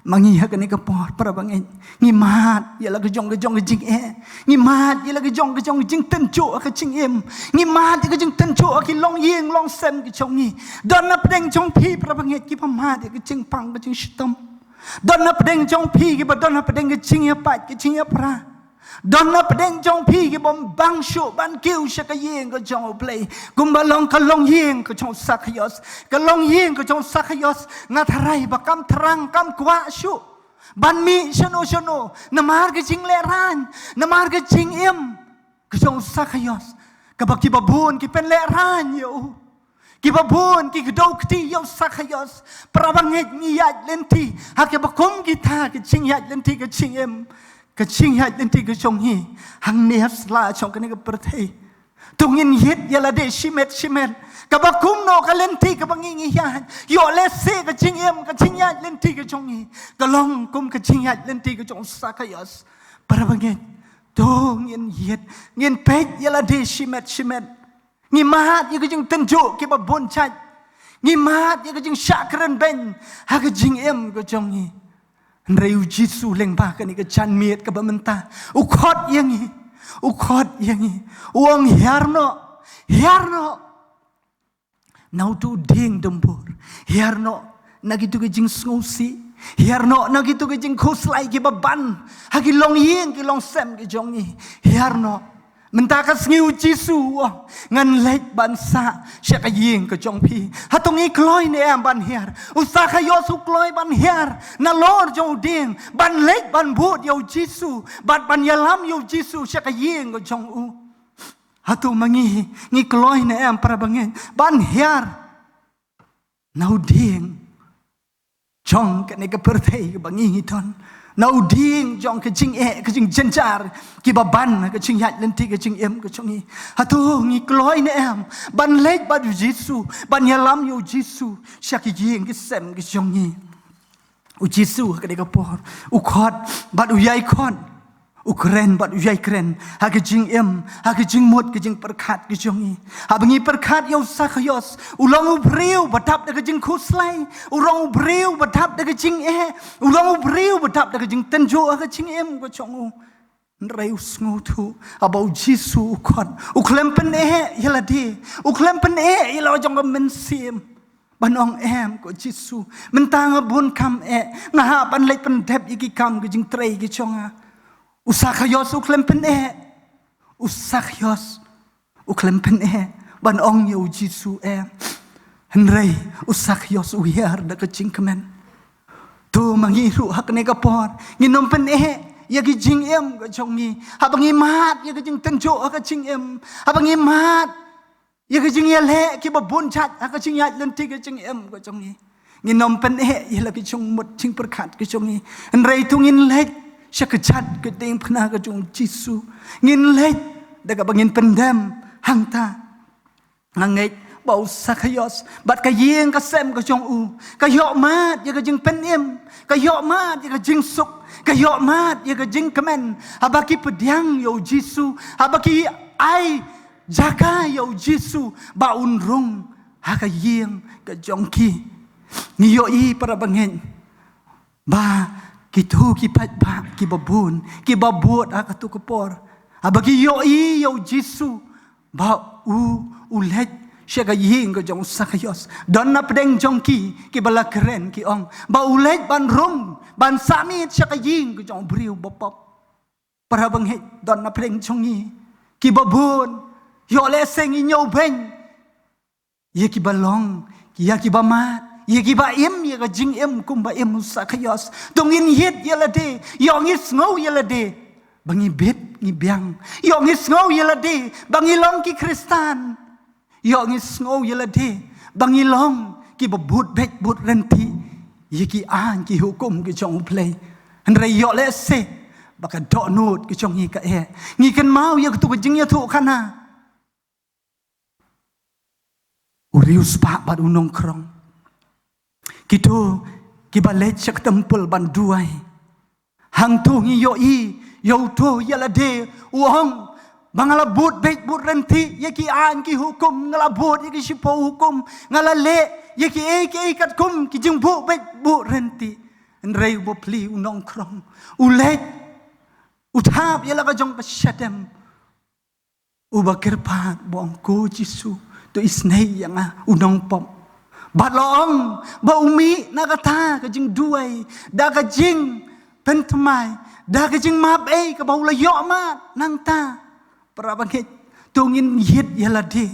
Ma ngi ha kane ka por, para bangeit, ngi mad ïa la ka jong ka jong ka jingeh. Ngi mad ïa la ka jong ka jong ka jingtynjuh ha ka jingim. Ngi mad ïa ka jingtynjuh ha ki longïing longsem ka jong ngi. Don na pdeng jong phi, para bangeit, kiba mad ïa ka jingpang ka jingshitom. Don na pdeng jong phi kiba don na pdeng ka jingïapait ka jingïapra. Don na pdeng jong phi kiba bang shuh ban kiew sha ka ïing ka jong U Blei. Kumba long ka longïing ka jong u Sakhios. Ka longïing ka jong u Sakhios, nga tharai ba kam thrang, kam kwah shuh ban mih shano shano. Namar ka jinglehraiñ, namar ka jingim ka jong u Sakhios, kaba kiba bun ki pynlehraiñ ïa u. Kiba bun ki kdew kti ïa u Sakhios. Para bangeit, ngi ïaid lynti ha kiba kum kita ka jingïaid lynti ka jingim, ka jingïaid lynti ka jong ngi hangne ha sla jong kane ka pyrthei. To ngin ïit ïa lade shimet shimet. Kaba kumno ka lynti kaba ngi ngi ïaid, ïoh lehse ka jingim, ka jingïaid lynti ka jong ngi ka long kum ka jingïaid lynti ka jong u Sakhios. Para bangeit, to ngin ïit, ngin peit ïa lade shimet shimet. Ngi mad ïa ka jingtynjuh kiba bun jait. Ngi mad ïa ka jingshah kren beiñ ha ka jingim ka jong ngi. Hynrei u Jisu lyngba kane ka janmiet kaba mynta u khot ïa ngi. U khot ïa ngi. U ong, hiar noh. Hiar noh na uto u dieng dumbur. Hiar noh na kito ki jingsngewsih. Hiar noh na kito ki jingkhuslai kiba ban ha ki longïing ki longsem ki jong ngi. Hiar noh. Mynta ka sngi u Jisu u ong, ngan leit ban sah sha ka ïing ka jong phi. Hato ngi kloi ne em ban hiar? U Sakhios u kloi ban hiar nalor jong u dieng, ban leit ban bud ïa u Jisu bad ban ïalam ïa u Jisu sha ka ïing ka jong u. Hato ma ngi, ngi kloi ne em, para bangeit, ban hiar na u dieng jong kane ka pyrthei kaba ngi ngi don, na u dieng jong ka jingeh ka jingjynjar kiba ban ha ka jingïaid lynti ka jingim ka jong ngi? Hato ngi kloi ne em ban leit bad u Jisu, ban ïalam ïa u Jisu sha ki ïing ki sem ki jong ngi? U Jisu ha kane ka por u khot bad u ïai khot. U kren bad u ïai kren ha ka jingim, ha ka jingmut, ka jingpyrkhat ka jong ngi. Haba ngi pyrkhat ïa u Sakhios, u long u briew ba dap da ka jingkhuslai, u long u briew ba dap da ka jingeh, u long u briew ba dap da ka jingtynjuh ha ka jingim ka jong u. Hynrei u sngewthuh haba u Jisu u khot, u khlem pyneh ïa lade, u khlem pyneh ïa la jong ka mynsiem. Ban ong, em ko Jisu, mynta nga bun kam eh, nga hap ban leit pyndep ïa ki kam ka jingtrei ka jong nga. U Sakhios u khlem pyneh. U Sakhios u khlem pyneh ban ong ïa u Jisu em. Hynrei u Sakhios u hiar da ka jingkmen. To ma ngi ruh ha kane ka por ngin ym pyneh ïa ki jingim ka jong ngi. Haba ngi mad ïa ka jingtynjuh ha ka jingim, haba ngi mad ïa ka jingïaleh kiba bun jait ha ka jingïaid lynti ka jingim ka jong ngi, ngin ym pyneh ïa la ki jingmut jingpyrkhat ka jong ngi. Hynrei to ngin leit sha ka jait ka diengphna ka jong u Jisu. Ngin leit da kaba ngin pyndem hangta. Nga ngeit ba u Sakhaios bad ka ïing ka sem ka jong u ka ïoh mad ïa ka jingpynim, ka ïoh mad ïa ka jingsuk, ka ïoh mad ïa ka jingkmen, haba ki pdiang ïa u Jisu, haba ki ai jaka ïa u Jisu ba un rung ha ka ïing ka jong ki. Ngi ïohi para bangeit ba kito ki paidbah kiba bun, kiba bud ha kato ka por, haba ki ïohi ïa u Jisu ba u, u leit sha ka ïing ka jong u Sakhaios, don na pdeng jong ki kiba la kren, ki ong ba u leit ban rung, ban sah miet sha ka ïing ka jong u briew bapop. Para bangeit, don na pdeng jong ngi kiba bun, ïoh lehse ngi ñiewbeiñ ïa kiba long, ïa kiba mad, ïa kiba im ïa ka jingim kumba im u Sakhaios. To ngin ïit ïa lade, ïoh ngi sngew ïa lade ba ngi bit ngi biang, ïoh ngi sngew ïa lade ba ngi long ki Khristan, ïoh ngi sngew ïa lade ba ngi long kiba bud beit bud ryntih ïa ki aiñ ki hukum ki jong u Blei. Hynrei ïoh lehse ba ka dohnud ki jong ngi ka eh. Ngi kynmaw ïa kato ka jingïathuhkhana u riewspah bad u nongkhrong. Kito kiba leit sha ka templ ban duwai. Hangto ngi ïohi ïa uto ïa lade u ong ba nga la bud beit bud ryntih ïa ki aiñ ki hukum, nga la bud ïa ki shiphew hukum, nga la leh ïa kiei kiei katkum ki jingbuh beit buh ryntih. Hynrei u bapli u nongkhrong u leit, u thap ïa la ka jong ka shadem, uba kyrpad ba ong, ko Jisu, to isynei ïa nga u nongpop. Bad la ong ba u mih na kata ka jingduwai da ka jingpynthymmai, da ka jingmap ei kaba u la ïoh mad. Nangta para bangeit, to ngin ïit ïa lade,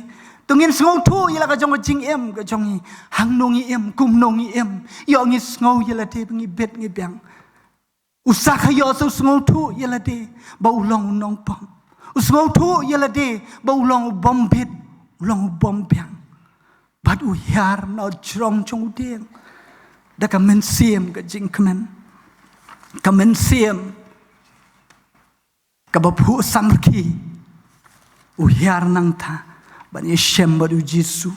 to ngin sngewthuh ïa la ka jong ka jingim ka jong ngi. Hangno ngi im, kumno ngi im, ïoh ngi sngew ïa lade ba ngi bit ngi biang. U Sakhaios u sngewthuh ïa lade ba u long u nongpop. U sngewthuh ïa lade ba u long u bym bit, u long u bym biang. Bad u hiar na u jrong jong u dieng da ka mynsiem ka jingkmen, ka mynsiem kaba phuh samrkhie. U hiar nangta ban ïashem bad u Jisu.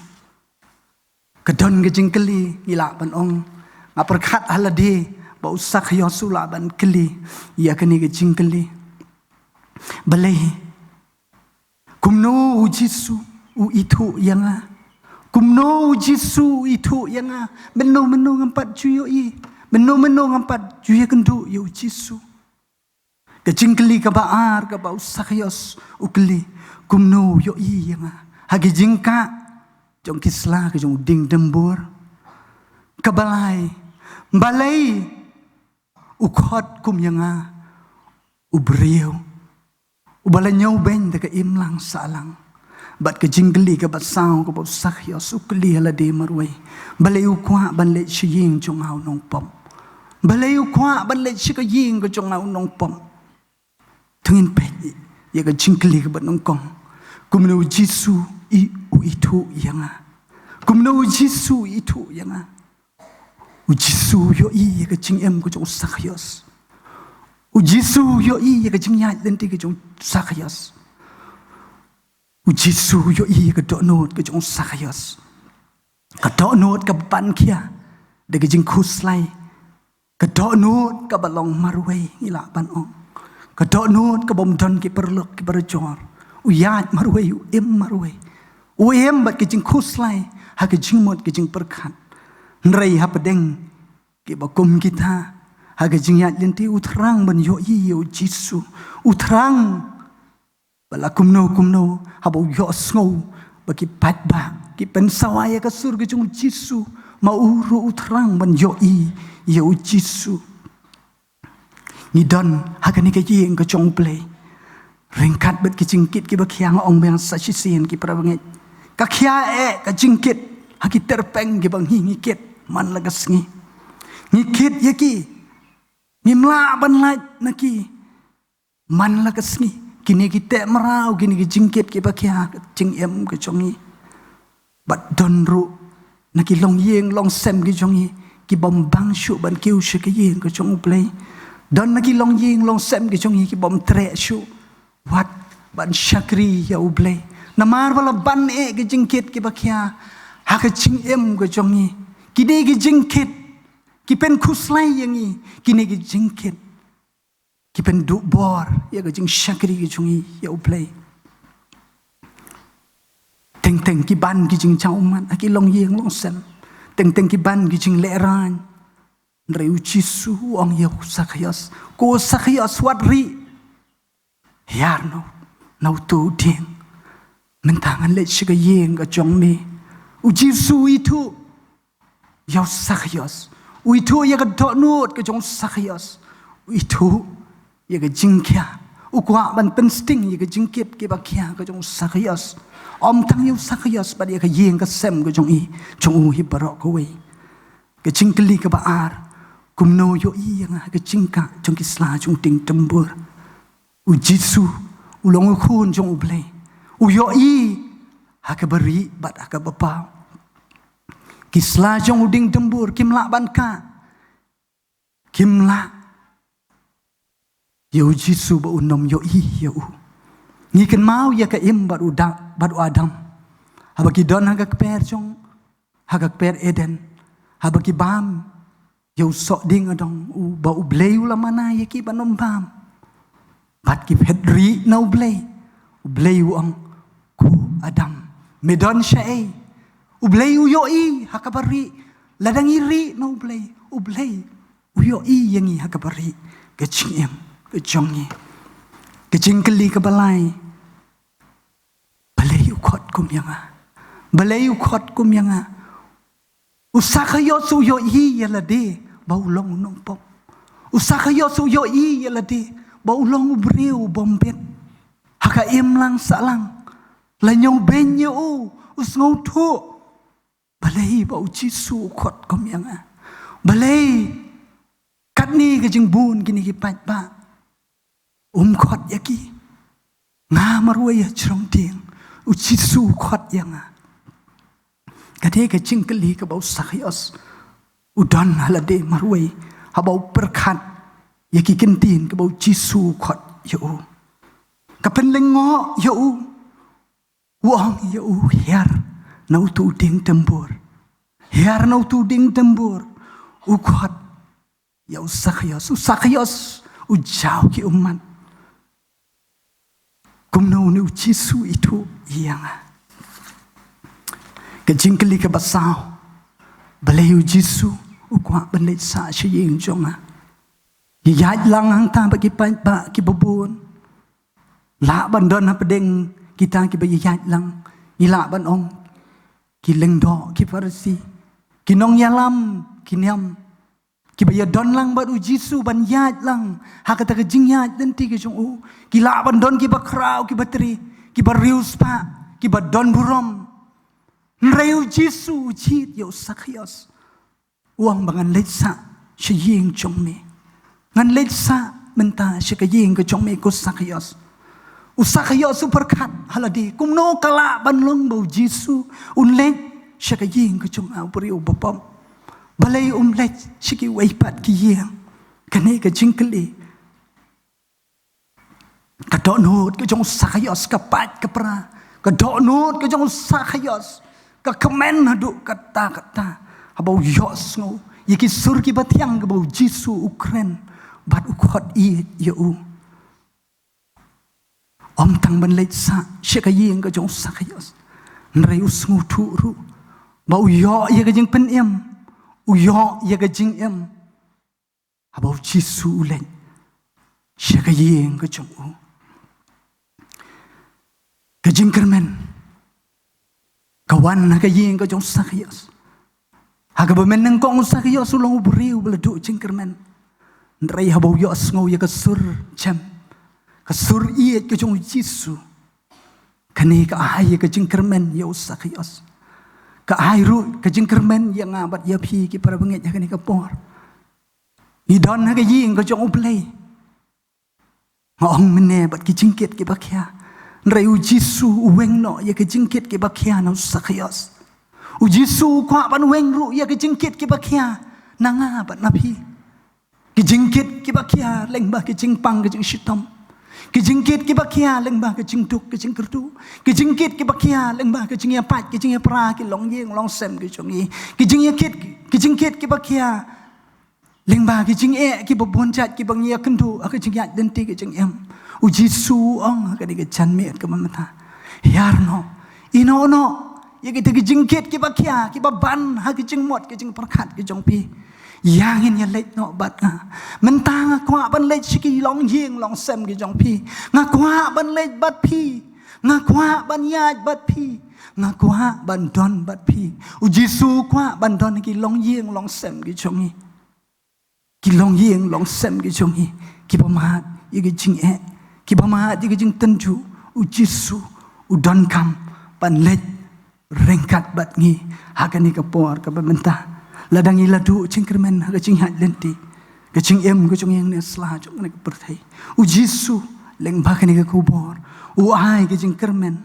Ka don ka jingkylli, ngi lah ban ong, nga pyrkhat ha lade ba u Sakhaios u lah ban kylli ïa kane ka jingkylli. Balei? Kumno u Jisu u ithuh ïa nga? Kumno u Jisu u ithuh ïa nga? Mynno mynno ngam pat ju ïohi, mynno mynno ngam pat ju ïakynduh ïa u Jisu. Ka jingkylli kaba ar kaba u Sakhaios u kylli, kumno u ïohi ïa nga ha ki jingkah jong ki sla ka jong u dieng dymbur? Kaba lai, balei u khot kum ïa nga u briew uba la ñiewbeiñ da ka imlang sahlang? Bad ka jingkylli kaba saw kaba u Sakhaios u kylli ha lade marwei, balei u kwah ban leit sha ïing jong nga u nongpop? Balei u kwah ban leit sha ka ïing ka jong nga u nongpop? To ngin peit ïa ka jingkylli kaba nyngkong, kumno u Jisu i, u ithuh ïa nga? Kumno u Jisu u ithuh ïa nga? U Jisu u ïohi ïa ka jingim ka jong u Sakhaios. U Jisu u ïohi ïa ka jingïaid lynti ka jong u Sakhaios. U Jisu u ïohi ïa ka dohnud ka jong u Sakhaios. Ka dohnud kaba pan khia da ka jingkhuslai. Ka dohnud kaba long marwei, ngi lah ban ong. Ka dohnud kaba ym don ki paralok ki parajor. U ïaid marwei, u im marwei. U im bad ka jingkhuslai ha ka jingmut ka jingpyrkhat. Hynrei hapdeng kiba kum kita, ha ka jingïaid lynti u thrang ban ïohi ïa u Jisu. U thrang ba la kumno kumno haba u ïohsngew ba ki paidbah ki pynsawa ïa ka sur ka jong u Jisu, ma u ruh u thrang ban ïohi ïa u Jisu. Ngi don ha kane ka ïing ka jong u Blei, ryngkat bad ki jingkit kiba khia, nga ong biang sa shisien ki para bangeit. Ka khia eh ka jingkit ha ki tyrpeng kiba ngi, ngi kit man la ka sngi. Ngi kit ïa ki, ngim lah ban lait na ki man la ka sngi. Kine ki teh mraw, kine ki jingkit kiba khia ka jingim ka jong ngi. Bad don ruh na ki longïing longsem ki jong ngi ki bym bang shuh ban kiew sha ka ïing ka jong u Blei. Don na ki longïing longsem ki jong ngi ki bym treh shuh wat ban shakri ïa u Blei. Namar ba la ban eh ki jingkit kiba khia ha ka jingim ka jong ngi. Kine ki jingkit ki pynkhuslai ïa ngi, kine ki jingkit ki pynduh bor ïa ka jingshakri ka jong ngi ïa U Blei. Teng teng ki ban ki jingjaw ummat ha ki longïing longsem. Teng teng ki ban ki jinglehrain. Hynrei U Jisu u ong ïa u Sakhios, ko Sakhios, wat rieh. Hiar na u, na uto u dieng. Mynta ngan leit sha ka ïing ka jong me. U Jisu u ithuh ïa u Sakhios. U ithuh ïa ka dohnud ka jong u Sakhios. U ithuh ïa ka jingkhia. U kwah ban pynsting ïa ka jingkit kiba khia ka jong u Sakhios. Ym tang ïa u Sakhios bad ïa ka ïing ka sem ka jong i, jong u hi baroh kawei. Ka jingkylli kaba ar, kumno ïohi ïa nga ha ka jingkah jong ki sla jong u dieng tembur? U Jisu, u long u khun jong U Blei, u ïohi ha kaba rieh bad ha kaba paw. Ki sla jong u dieng tembur kim lah ban kah, kim lah ïa U Jisu ba un ym ïohi ïa u. Ngi kynmaw ïa ka Im bad u Da-, bad u Adam, haba ki don ha ka kper jong, ha ka kper Eden, haba ki bam ïa u soh dieng adong, u, ba U Blei u la mana ïa ki ban ym bam. Bad ki phet rieh na U Blei. U Blei u ong, ko Adam, me don shaei? U Blei u ïohi ha kaba rieh. Lada ngi rieh na U Blei, U Blei u ïohi ïa ngi ha kaba rieh. Ka jingim ka jong ngi. Ka jingkylli kaba lai, balei u khot kum ïa nga? Balei u khot kum ïa nga? U Sakhios u ïohi ïa lade ba u long u nongpop. U Sakhios u ïohi ïa lade ba u long u briew bym bit. Ha ka imlang sahlang la ñiewbeiñ ïa u, u sngewthuh. Balei ba U Jisu u khot kum ïa nga? Balei katne ka jingbun kine ki paidbah um khot ïa ki? Nga marwei ha jrong dieng, U Jisu u khot ïa nga. Kane ka jingkylli kaba u Sakhios u don ha lade marwei haba u pyrkhat ïa ki kyntien kaba U Jisu u khot ïa u. Ka pynlyngngoh ïa u. U ong ïa u, hiar na uto u dieng tembur. Hiar na uto u dieng tembur. U khot ïa u Sakhios. U Sakhios u jaw ki ummat. Kumno une U Jisu u ithuh ïa nga? Ka jingkylli kaba saw, balei U Jisu u kwah ban leit sah sha ïing jong nga? Ïaid lang hangta bad ki paidbah kiba bun. Lah ban don hapdeng kita kiba ïaid lang, ngi lah ban ong ki lyngdoh, ki Pharisi, ki nongïalam, ki niam, kiba ïadon lang bad U Jisu ban ïaid lang ha kata ka jingïaid lynti ka jong u. Ki lah ban don kiba khraw, kiba trei, kiba riewspah, kiba don burom. Hynrei U Jisu u jied ïa u Sakhios. U ong ba ngan leit sah sha ïing jong me. Ngan leit sah mynta sha ka ïing ka jong me, ko Sakhios. U Sakhios u pyrkhat ha lade, kumno ka lah ban long ba U Jisu un leit sha ka ïing ka jong nga, u briew uba pop? Balei um leit sha kiwei pat ki ïing? Kane ka jingkylli. Ka dohnud ka jong u Sakhios ka pait ka pra. Ka dohnud ka jong u Sakhios ka kmen haduh katta katta. Haba u ïohsngew ïa ki sur kiba thiang kaba U Jisu u kren bad u khot ïa u. Ym tang ban leit sah sha ka ïing ka jong u Sakhios, hynrei u sngewthuh ruh ba u ïoh ïa ka jingpynim, u ïoh ïa ka jingim haba U Jisu u leit sha ka ïing ka jong u. Ka jingkyrmen ka wan ha ka ïing ka jong u Sakhios. Ha kaba mynnyngkong u Sakhios u long u briew uba la duh jingkyrmen. Hynrei haba u ïohsngew ïa ka sur jem, ka sur ïeit ka jong U Jisu, kane ka ai ïa ka jingkyrmen ïa u Sakhios. Ka ai ruh ka jingkyrmen ïa nga bad ïa phi ki para bangeit ha kane ka por. Ngi don ha ka ïing ka jong U Blei. Nga ong mynne bad ki jingkit kiba khia. Hynrei U Jisu u weng noh ïa ki jingkit kiba khia na u Sakhios. U Jisu u kwah ban weng ruh ïa ki jingkit kiba khia na nga bad na phi. Ki jingkit kiba khia lyngba ki jingpang ki jingshitom. Ki jingkit kiba khia lyngba ki jingduk ki jingkyrduh. Ki jingkit kiba khia lyngba ki jingïapait ki jingïapra ki longïing longsem ki jong ngi. Ki jingïakit, ki jingkit kiba khia lyngba ki jingeh kiba bun jait kiba ngi ïakynduh ha ki jingïaid lynti ki jingim. U Jisu u ong ha kane ka janmiet kaba mynta, hiar noh, ïehnoh noh ïa kita ki jingkit kiba khia kiba ban ha ki jingmut ki jingpyrkhat ki jong phi. Ïa ngin ïaleit noh bad nga. Mynta nga kwah ban leit sha ki longïing longsem ki jong phi. Nga kwah ban leit bad phi. Nga kwah ban ïaid bad phi. Nga kwah ban don bad phi. U Jisu u kwah ban don ha ki longïing longsem ki jong ngi. Ki longïing longsem ki jong ngi kiba mad ïa ki jingeh, kiba mad ïa ki jingtynjuh, u Jisu u donkam ban leit ryngkat bad ngi ha kane ka por kaba mynta. Lada ngi la duh jingkyrmen ha ka jingïaid lynti, ka jingim ka jong ngi ne sla jong kane ka pyrthei, u Jisu lyngba kane ka khubor u ai ka jingkyrmen,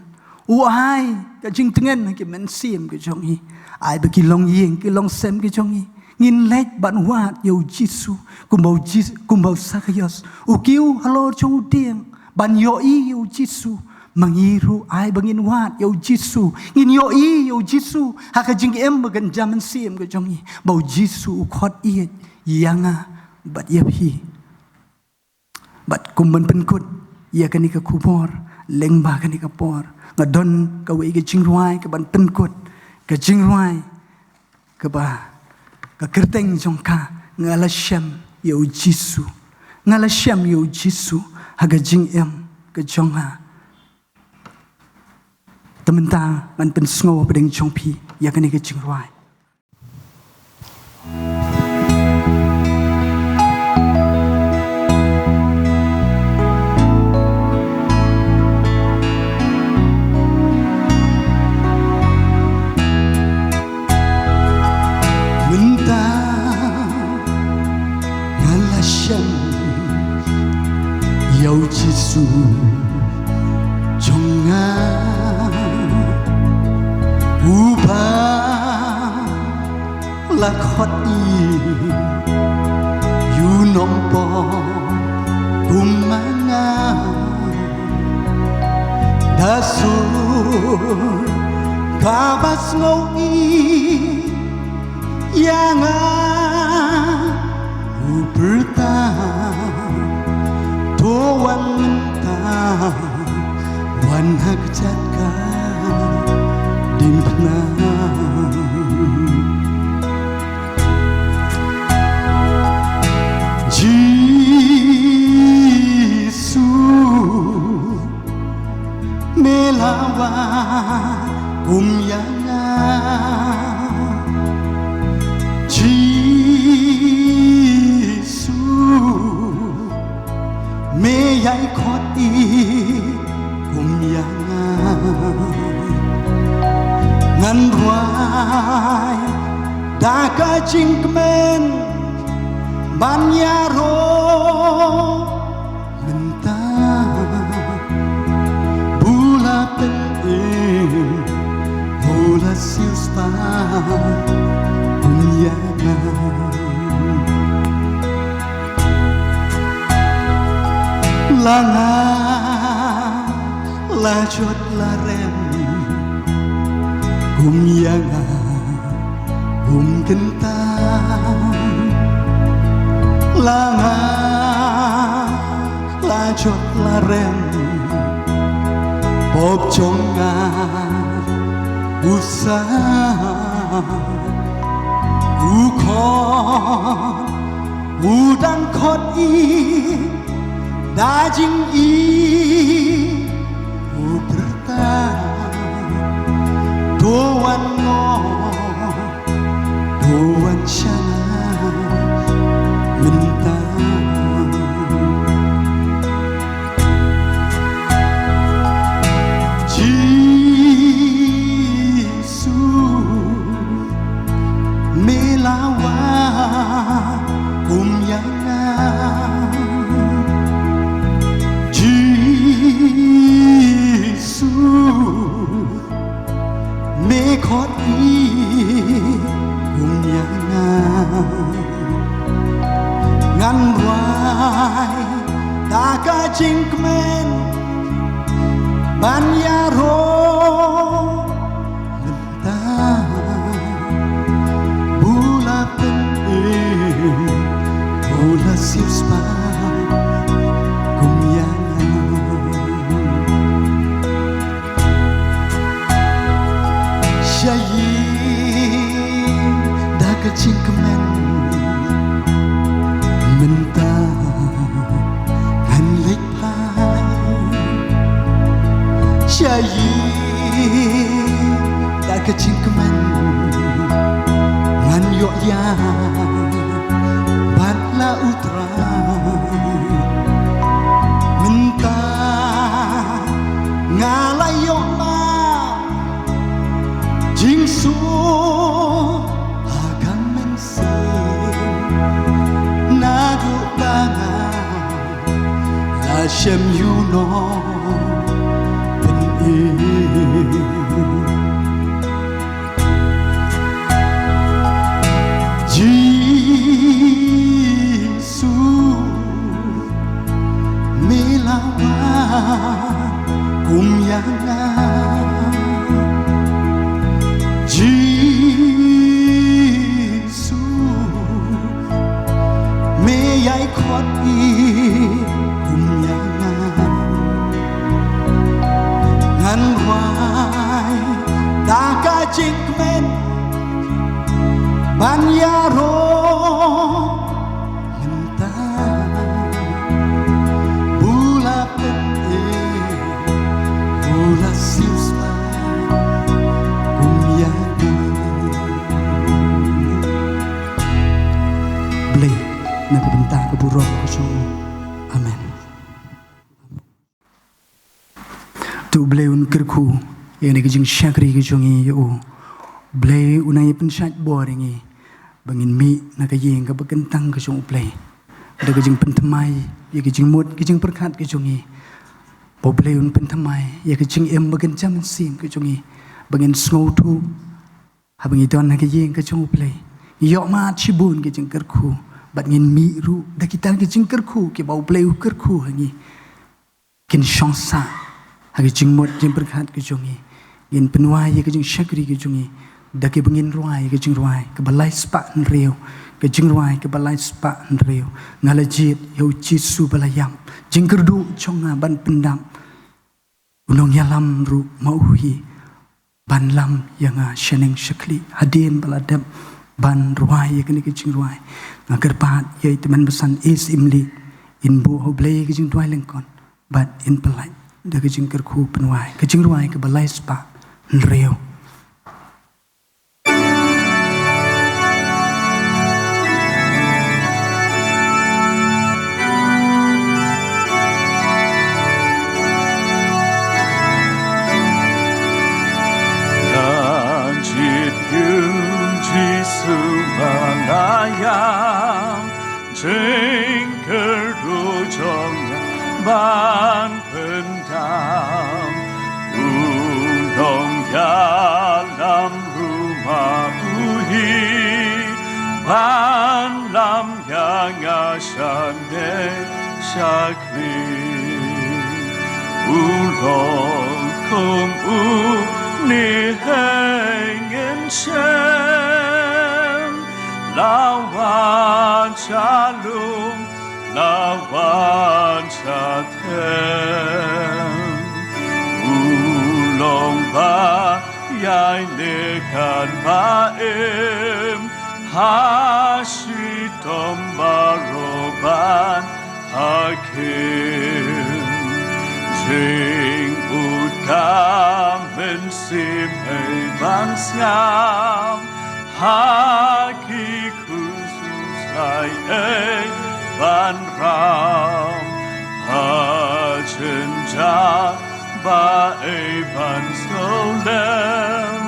u ai ka jingtngen ha ki mynsiem ki jong ngi. Ai ba ki longïing ki longsem ki jong ngi ngin leit ban wad ïa u Jisu kumba u Jis-, kumba u Sakaios u kiew halor jong u dieng ban ïohi ïa u Jisu. Ma ngi ruh ai ba ngin wad ïa u Jisu, ngin ïohi ïa u Jisu ha ka jingim ba kynja mynsiem ka jong ngi, ba u Jisu u khot ïeit ïa nga bad ïa phi. Bad kum ban pynkut ïa kane ka khubor lyngba kane ka por, nga don kawei ka jingrwai kaban pynkut, ka jingrwai kaba ka kyrteng jong ka, Nga La Shem ïa u Jisu. Nga la shem ïa u Jisu ha ka jingim ka jong nga. Te mynta ngan pynsngew hapdeng jong phi ïa kane ka jingrwai. Mynta nga la shem ïa u Jisu jong nga, uba la khot ïa u nongpop kum ma nga. Da sur kaba sngew ïa nga u pyrta, to wan mynta, wan ha kjat ka diengphna. Jisu, me la wan kum ïa nga. Jisu, me ïai khot ïa kum ïa nga. Ngan rwai da ka jingkmen ban ïaroh mynta. Bula pynïeng, bula siewspah kum ïa nga. La nga la jot la rem kum ïa nga, kum kynta. La nga la jot la rem, pop jong nga u Sa, u khot, u dang khot ïa da jingïeit, u pyrta, to wan noh, to wan sha nga mynta. Jisu, me la wan kum ïa nga. Jisu, jingkmen ban ïaroh mynta, bun la pynim, bun la siewspah kum ïa nga. Sha ïing da ka jingkmen mynta ngan leit phai. Sha ïing da ka jingkmen ngan ïoh ïa bad la u Trai. Mynta nga la ïoh ma jingsuk ha ka mynsiem, naduh ba nga la shem ïu nongpynim. Jisu, me la wan kum ïa nga. Jisu, me ïai khot ïa kum ïa nga. Ngan rwai da ka jingkmen ban ïaroh mynta, bun la pynim, bun la siewspah kum ïa nga. Blei na ka bynta ka burom ka jong u. Amen. To U Blei un kyrkhu ïa kane ka jingshakri ka jong ngi ïa u. Blei un nang ïa pynshait bor ïa ngi ba ngin mih na ka ïing kaba kyntang ka jong U Blei da ka jingpynthymmai ïa ka jingmut ka jingpyrkhat ka jong ngi. Ba U Blei un pynthymmai ïa ka jingim ba kynja mynsiem ka jong ngi ba ngin sngewthuh haba ngi don ha ka ïing ka jong U Blei. Ngi ïoh mad shibun ka jingkyrkhu bad ngin mih ruh da kita ki jingkyrkhu kiba U Blei u kyrkhu ha ngi. Kin shong sah ha ka jingmut jingpyrkhat ka jong ngi. Ngin pynwai ïa ka jingshakri ka jong ngi da kaba ngin rwai ïa ka jingrwai kaba lai spah hynriew, ka jingrwai kaba lai spah hynriew. Nga la jied ïa U Jisu ba la ïap, jingkyrduh jong nga ban pyndap. U nongïalam ruh ma u hi ban lam ïa nga shaneng shakhlieh. Hadien ba la dep ban rwai ïa kane ka jingrwai, nga kyrpad ïa i tymmen basan East Imlieh, in buh ha U Blei ka jingduwai lyngkot bad in pyllait da ka jingkyrkhu pynwai ka jingrwai kaba lai spah hynriew. Ngan jied ïa u Jisu ba la ïap, jingkyrduh jong nga ban pyndap. U nongïalam ruh ma u hi ban lam ïa nga shaneng shakhlieh. U long kum une hynnin shem, la wan sha lum, la wan sha them. U long ba ïaineh kan ba im ha shitom baroh ban hakhim. Jingud ka mynsiem ei ban sngap, ha ki khun sngewsih ei ban ram, ha jynjar ba ei ban sngewlem.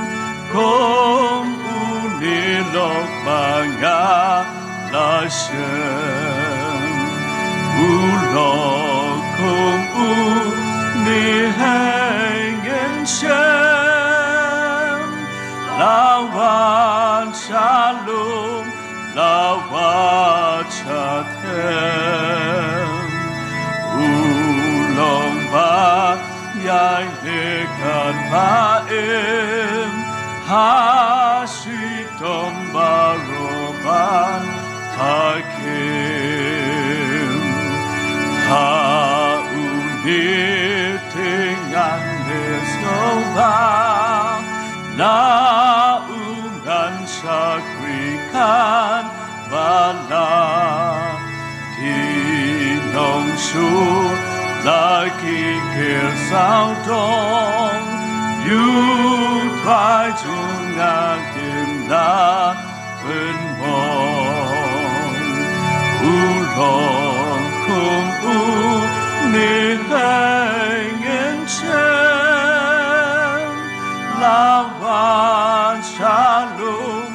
Kum une lok ba nga la shem, u lok kum une hynnin shem, la wan sha lum, la wan sha them. U Kan ba im ha shitom baroh ban ha kim ha u nit tingan ne snoba na u ngan shakri kan bala. Ki nong shu la ki kir saw dong yu twai jung a kim la pynmong u long kum u ni heng in chen la wan shalom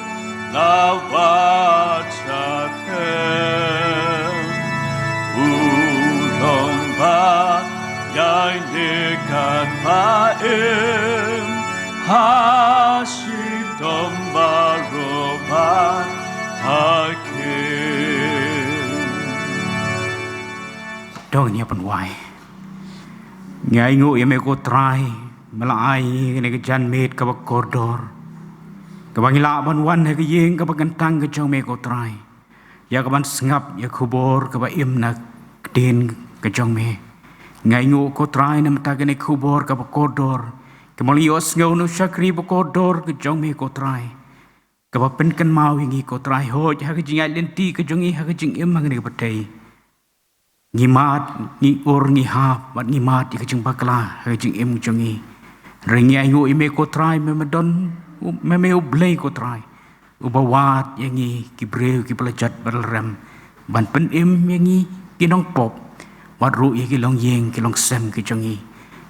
la wan shalom u long ba yai ne kan ba im ha shitom baroh ban ha kim. Dong ïa pynwai. Ngi ainguh ïa me ko Trai, me la ai ïa kane ka janmiet kaba kordor, kaba ngi lah ban wan ha ka ïing kaba kyntang ka jong me ko Trai, ïa kaban sngap ïa ka khubor kaba im na ka ktien ka jong me. Ngi ainguh ko Trai namar kane ka khubor kaba kordor, kaba ngi la ïohsngew na u shakri ba kordor ka jong me ko Trai, kaba pynkynmaw ïa ngi ko Trai, hooid ha ka jingïaid lynti ka jong ngi ha ka jingim ha kane ka pyrthei. Ngi mad, ngi ur, ngi hap, bad ngi mad ïa ka jingbakla ha ka jingim jong ngi. Hynrei ngi ainguh ïa me ko Trai, me me don, me me U Blei ko Trai, uba wad ïa ngi ki briew kiba la jot ba la rem, ban pynim ïa ngi ki nongpop, wat ruh ïa ki longïing ki longsem ki jong ngi.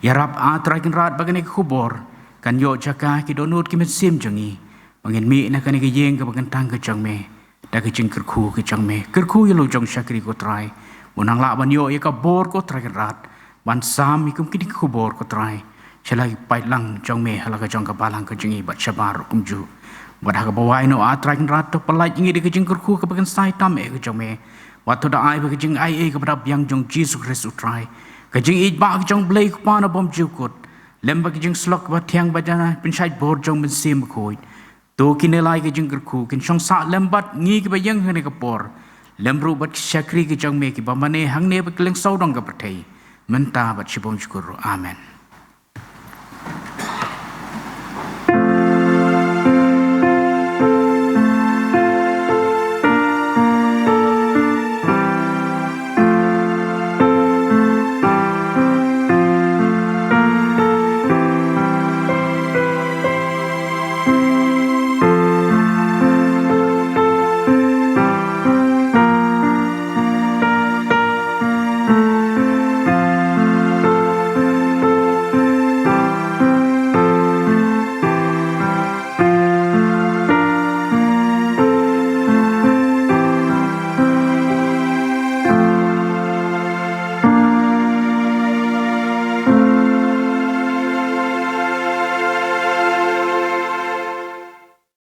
Ïarap A Trai Kynrad ba kane ka khubor kan ïoh jaka ki dohnud ki mynsiem jong ngi, ba ngin mih na kane ka ïing kaba kyntang ka jong me da ka jingkyrkhu ka jong me. Kyrkhu ïa la u jong shakri ko Trai, ba un nang lah ban ïoh ïa ka bor ko Trai Kynrad, ban sam ïa kum kine ki khubor ko Trai sha la ki paidlang jong me ha la ka jong ka balang ka jong ngi bad shabar ruh kumjuh. Bad ha kaba wai noh A Trai Kynrad, to pyllait ïa ngi da ka jingkyrkhu kaba kynsai tam eh ka jong me. Bad to da ai ba ka jingaiei kaba da biang jong U Jisu Khrist U Trai, ka jingïeit ba ka jong U Blei Kpa na bym ju kut, lem bad ka jingsyllok kaba thiang bad ka jingpynshait bor jong U Mynsiem Bakhuid, to kine lai ka jingkyrkhu kin shong sah lem bad ngi kiba ïeng ha kane ka por, lem ruh bad ki shakri ki jong me kiba mane hangne bad kylleng sawdong ka pyrthei, mynta bad shibun shibun ruh. Amen.